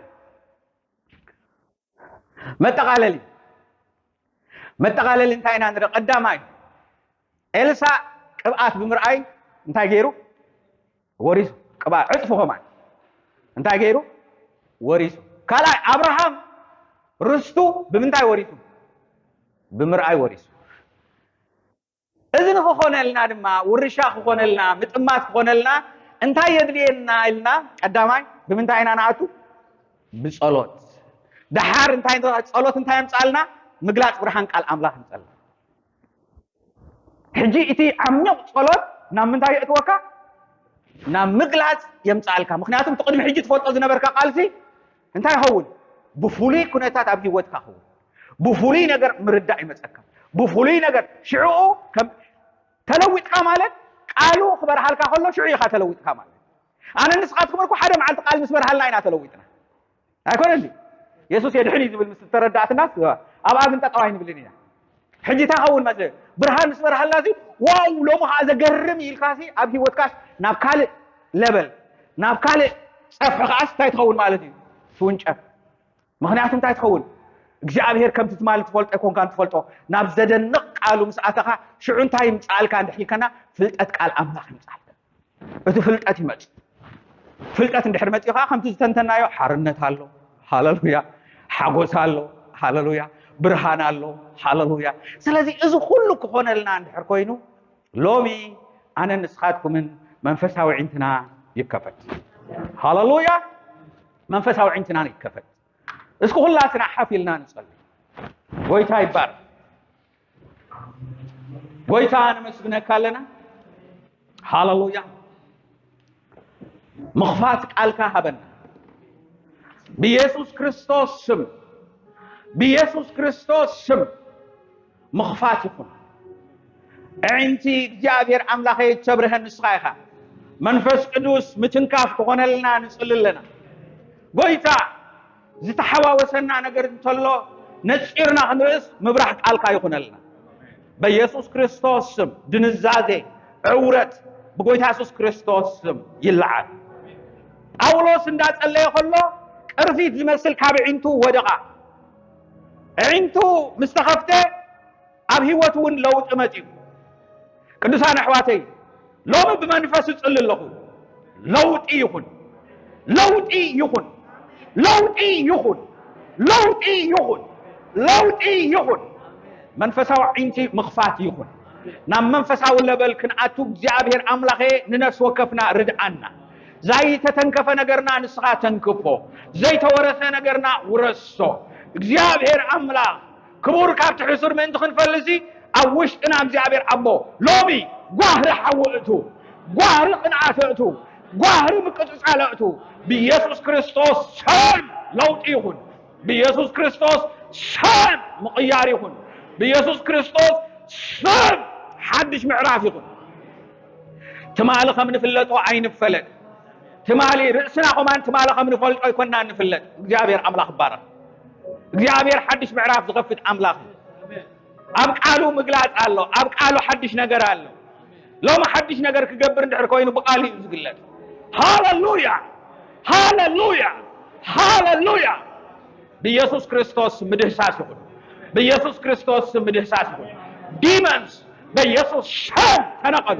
መጠቓለሊ መጠቓለሊ እንታይ ኢና ንርኢ? ቀዳማይ ኤልሳ ቅብኣት ብምርኣይ እንታይ ገይሩ? ወሪሱ። ቅብኣት ዕፅፉ ከማን እንታይ ገይሩ? ወሪሱ። ካልኣይ ኣብርሃም ርስቱ ብምንታይ ወሪሱ? ብምርኣይ ወሪሱ። እዚ ንክኾነልና ድማ ውርሻ ክኾነልና ምጥማት ክኾነልና እንታይ የድልየና ኢልና ቀዳማይ ብምንታይ ኢና ንኣቱ? ብጸሎት። ደሓር እንታይ ጸሎት እንታይ የምጻልና? ምግላጽ ብርሃን ቃል ኣምላኽ የምጻልና። ሕጂ እቲ ዓሚቕ ጸሎት ናብ ምንታይ የእትወካ? ናብ ምግላጽ የምጻልካ። ምክንያቱ እቲ ቅድሚ ሕጂ ትፈልጦ ዝነበርካ ቃልሲ እንታይ ይኸውን? ብፍሉይ ኩነታት ኣብ ህይወትካ ኸውን። ብፍሉይ ነገር ምርዳእ ይመጸካ። ብፍሉይ ነገር ሽዕኡ ከም ተለዊጥካ ማለት ቃሉ ክበርሃልካ ከሎ ሽዑ ኢኻ ተለዊጥካ ማለት። ኣነ ንስኻትኩም እኮ ሓደ መዓልቲ ቃል ምስ በርሃልና ኢና ተለዊጥና። ኣይኮነን ድዩ? የሱስ የድሕን እዩ ዝብል ምስ ተረዳእትናስ ኣብ ኣብ እንጠጠው ኣይንብልን ኢና። ሕጂ እንታይ ኸውን መሰ ብርሃን ምስ በርሃልና ሲ ዋው ሎሚ ከዓ ዘገርም እዩ ኢልካ ሲ ኣብ ህይወትካስ ናብ ካልእ ለበል ናብ ካልእ ፀፍሒ ከዓስ እንታይ ትኸውን ማለት እዩ? ትውንጨፍ። ምክንያቱ እንታይ ትኸውን? እግዚኣብሔር ከምቲ ትማሊ ትፈልጦ ኣይኮንካን ትፈልጦ ናብ ዘደንቕ ቃሉ ምስ ኣተኻ ሽዑ እንታይ ይምፅኣልካ እንድሕር ኢልከና ፍልጠት ቃል ኣምላኽ ይምፅኣልካ። እቲ ፍልጠት ይመጽእ። ፍልጠት እንድሕር መጺኡ ከዓ ከምቲ ዝተንተናዮ ሓርነት ኣሎ። ሃለሉያ። ሓጎስ ኣሎ። ሃለሉያ። ብርሃን ኣሎ። ሃለሉያ። ስለዚ እዚ ኩሉ ክኾነልና እንድሕር ኮይኑ፣ ሎሚ ኣነ ንስኻትኩምን መንፈሳዊ ዕንትና ይከፈት። ሃለሉያ። መንፈሳዊ ዕንትና ይከፈት። እስኪ ኩላትና ሓፍ ኢልና ንጸሊ። ጎይታ ይባረክ። ጎይታ ነመስግነካ ኣለና። ሃለሉያ። ምኽፋት ቃልካ ሃበና። ብኢየሱስ ክርስቶስ ስም፣ ብኢየሱስ ክርስቶስ ስም ምኽፋት ይኹን። ኣዒንቲ እግዚኣብሔር ኣምላኸይ እተብርሀ ንስኻ ኢኻ። መንፈስ ቅዱስ ምትንካፍ ክኾነልና ንጽሊ ኣለና። ጎይታ ዝተሓዋወሰና ነገር እንተሎ ነጺርና ክንርእስ ምብራህ ቃልካ ይኹነልና። በኢየሱስ ክርስቶስ ስም ድንዛዜ፣ ዕውረት ብጎይታ የሱስ ክርስቶስ ስም ይለዓል። ጳውሎስ እንዳጸለየ ከሎ ቅርፊት ዝመስል ካብ ኣዒንቱ ወደቓ። ኣዒንቱ ምስ ተኸፍተ ኣብ ህይወት እውን ለውጢ መጺኡ። ቅዱሳን ኣሕዋተይ፣ ሎሚ ብመንፈስ እጽሊ ኣለኹ። ለውጢ ይኹን፣ ለውጢ ይኹን፣ ለውጢ ይኹን፣ ለውጢ ይኹን፣ ለውጢ ይኹን። መንፈሳዊ ኣዒንቲ ምኽፋት ይኹን። ናብ መንፈሳዊ ለበል ክንኣቱ እግዚኣብሔር ኣምላኸ ንነፍሲ ወከፍና ርድኣና። ዘይተተንከፈ ነገርና ንስኻ ተንክፎ፣ ዘይተወረሰ ነገርና ውረሶ። እግዚኣብሔር ኣምላኽ ክቡር ካብቲ ሕሱር ምእንቲ ክንፈልሲ ኣብ ውሽጥና እግዚኣብሔር ኣቦ ሎሚ ጓህሪ ሓዊ እቱ፣ ጓህሪ ቅንዓት እቱ፣ ጓህሪ ምቅጽጻል እቱ። ብኢየሱስ ክርስቶስ ስም ለውጢ ይኹን። ብኢየሱስ ክርስቶስ ስም ምቕያር ይኹን። ብኢየሱስ ክርስቶስ ስም ሓድሽ ምዕራፍ ይኹን። ትማሊ ከም ንፍለጦ ኣይንፈለጥ። ትማሊ ርእስና ከማን ትማሊ ከም ንፈልጦ ኣይኮንና ንፍለጥ። እግዚኣብሔር ኣምላኽ ይባረኽ። እግዚኣብሔር ሓድሽ ምዕራፍ ዝኸፍት ኣምላኽ እዩ። ኣብ ቃሉ ምግላጽ ኣሎ። ኣብ ቃሉ ሓድሽ ነገር ኣሎ። ሎሚ ሓድሽ ነገር ክገብር እንድሕር ኮይኑ ብቃሉ እዩ ዝግለጽ። ሃለሉያ! ሃለሉያ! ሃለሉያ! ብኢየሱስ ክርስቶስ ምድህሳስ ይኹን። ብኢየሱስ ክርስቶስ ምድህሳስ ይኹን። ዲመንስ በኢየሱስ ስም ተነቐሉ።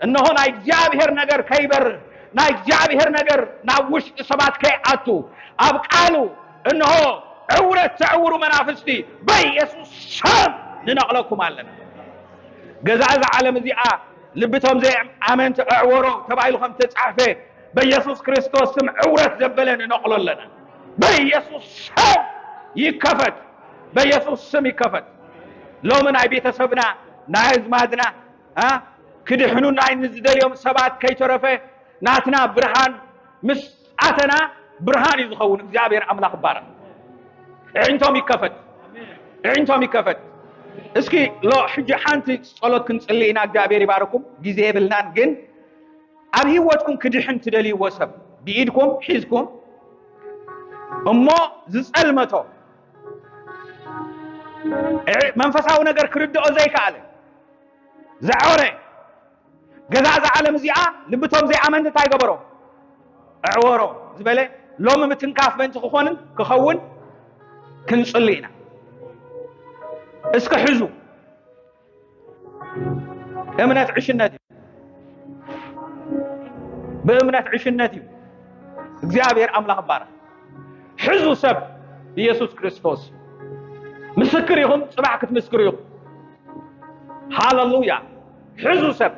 እነሆ ናይ እግዚኣብሔር ነገር ከይበርህ፣ ናይ እግዚኣብሔር ነገር ናብ ውሽጢ ሰባት ከይኣቱ፣ ኣብ ቃሉ እነሆ ዕውረት ተዕውሩ መናፍስቲ በኢየሱስ ስም ንነቕለኩም ኣለና። ገዛ እዛ ዓለም እዚኣ ልብቶም ዘይኣመንቲ ኣዕወሮ ተባሂሉ ከም ተጻሕፈ በኢየሱስ ክርስቶስ ስም ዕውረት ዘበለ ንነቕሎ ኣለና። በኢየሱስ ስም ይከፈት። በኢየሱስ ስም ይከፈት። ሎሚ ናይ ቤተሰብና፣ ናይ ኣዝማድና፣ ኣ፣ ክድሕኑ ናይ ንዝደልዮም ሰባት ከይተረፈ ናትና ብርሃን ምስ ኣተና ብርሃን እዩ ዝኸውን። እግዚኣብሔር ኣምላኽ ይባረኽ። ኣዒንቶም ይከፈት። ኣዒንቶም ይከፈት። እስኪ ሎ ሕጂ ሓንቲ ጸሎት ክንጽሊ ኢና። እግዚኣብሔር ይባርኩም። ግዜ የብልናን፣ ግን ኣብ ህይወትኩም ክድሕን ትደልይዎ ሰብ ብኢድኩም ሒዝኩም እሞ ዝጸልመቶ፣ እ፣ መንፈሳዊ ነገር ክርድኦ ዘይከኣለ፣ ዘዐወረ፣ ገዛ እዛ ዓለም እዚኣ ልብቶም ዘይኣመንቲ እንታይ ገበሮ? ኣዕወሮ ዝበለ ሎሚ ምትንካፍ በንቲ ክኾንን ክኸውን ክንጽሊ ኢና። እስኪ ሕዙ። እምነት ዕሽነት እዩ። ብእምነት ዕሽነት እዩ። እግዚኣብሔር ኣምላኽ ይባረኽ። ሕዙ ሰብ ብኢየሱስ ክርስቶስ። ምስክር ኢኹም፣ ጽባሕ ክትምስክሩ ኢኹም። ሃለሉያ። ሕዙ ሰብ።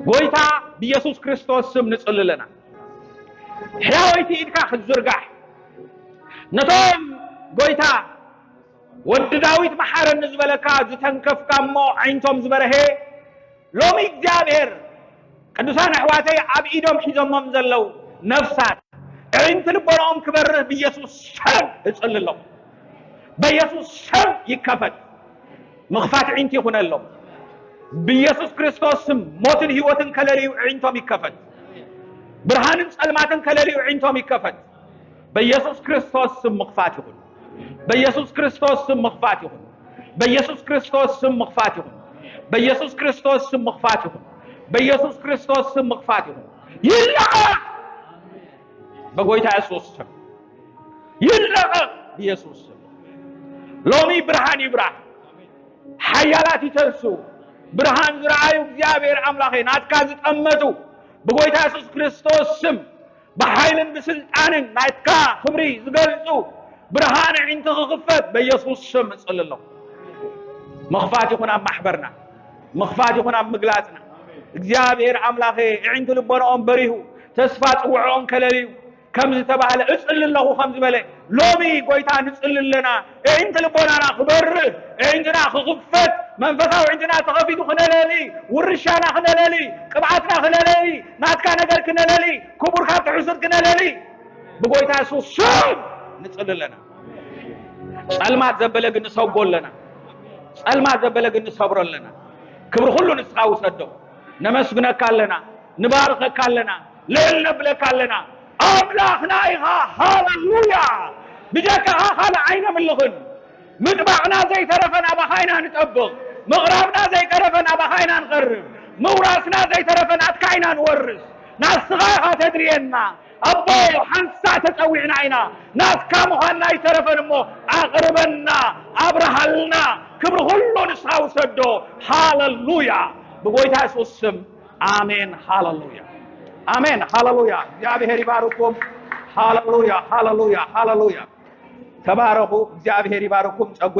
ጎይታ ብኢየሱስ ክርስቶስ ስም ንጽሊ ኣለና። ሕያወይቲ ኢድካ ክትዝርጋሕ፣ ነቶም ጎይታ ወዲ ዳዊት መሓረኒ ዝበለካ ዝተንከፍካ እሞ ዓይንቶም ዝበርሀ፣ ሎሚ እግዚኣብሔር ቅዱሳን ኣሕዋተይ ኣብ ኢዶም ሒዞሞም ዘለዉ ነፍሳት ኣዒንቲ ልቦናኦም ክበርህ ብኢየሱስ ስም እጽሊ ኣለኹ። በኢየሱስ ስም ይከፈት። ምኽፋት ኣዒንቲ ይኹነሎም። ብኢየሱስ ክርስቶስ ስም ሞትን ህይወትን ከለልዩ ኣዒንቶም ይከፈት። ብርሃንን ጸልማትን ከለልዩ ኣዒንቶም ይከፈት። በኢየሱስ ክርስቶስ ስም ምኽፋት ይኹን። በኢየሱስ ክርስቶስ ስም ምኽፋት ይኹን። በኢየሱስ ክርስቶስ ስም ምኽፋት ይኹን። በኢየሱስ ክርስቶስ ስም ምኽፋት ይኹን። በኢየሱስ ክርስቶስ ስም ምኽፋት ይኹን። ይለቐቕ በጎይታ የሱስ ስም። ይለቐቕ ብየሱስ ስም። ሎሚ ብርሃን ይብራህ። ሓያላት ይተንሱ። ብርሃን ዝረኣዩ እግዚኣብሔር ኣምላኸይ ናትካ ዝጠመቱ ብጎይታ የሱስ ክርስቶስ ስም ብሓይልን ብስልጣንን ናትካ ክብሪ ዝገልጹ ብርሃን ኣዒንቲ ክኽፈት በኢየሱስ ስም እጽሊ ኣለኹ። ምኽፋት ይኹን ኣብ ማሕበርና፣ ምኽፋት ይኹን ኣብ ምግላጽና። እግዚኣብሔር ኣምላኸ ኣዒንቲ ልቦናኦም በሪሁ፣ ተስፋ ጽውዕኦም ከለልዩ ከም ዝተባህለ እጽሊ ኣለኹ ከም ዝበለ፣ ሎሚ ጎይታ ንጽሊ ኣለና። ኣዒንቲ ልቦናና ክበርህ፣ ኣዒንትና ክኽፈት፣ መንፈሳዊ ኣዒንትና ተኸፊቱ ክነለሊ፣ ውርሻና ክነለሊ፣ ቅብኣትና ክነለሊ፣ ናትካ ነገር ክነለሊ፣ ክቡር ካብቲ ሕሱር ክነለሊ ብጎይታ የሱስ ስም ንጽሊ ኣለና። ጸልማት ዘበለ ግን ንሰጎ ኣለና። ጸልማት ዘበለ ግን ንሰብሮ ኣለና። ክብሪ ኩሉ ንስኻ ውሰዶ። ነመስግነካ ኣለና፣ ንባርከካ ኣለና፣ ልዕል ነብለካ ኣለና። ኣምላኽና ኢኻ። ሃለሉያ። ብጀካኻ ካልእ ኣይነምልኽን። ምጥባቕና ዘይተረፈ ናባኻ ኢና ንጠብቕ። ምቕራብና ዘይተረፈ ናባኻ ኢና ንቐርብ። ምውራስና ዘይተረፈ ናትካ ኢና ንወርስ። ናስኻ ኢኻ ተድርየና። ኣቦ፣ ሓንሳእ ተጸዊዕና ኢና። ናትካ ምዃንና ኣይተረፈን እሞ ኣቕርበና፣ ኣብርሃልና። ክብሪ ኩሉ ንስኻ ውሰዶ። ሃለሉያ። ብጎይታ የሱስ ስም ኣሜን። ሃለሉያ። ኣሜን። ሃለሉያ። እግዚኣብሔር ይባርኩም። ሃለሉያ፣ ሃለሉያ፣ ሃለሉያ። ተባረኹ። እግዚኣብሔር ይባርኩም። ጸጉ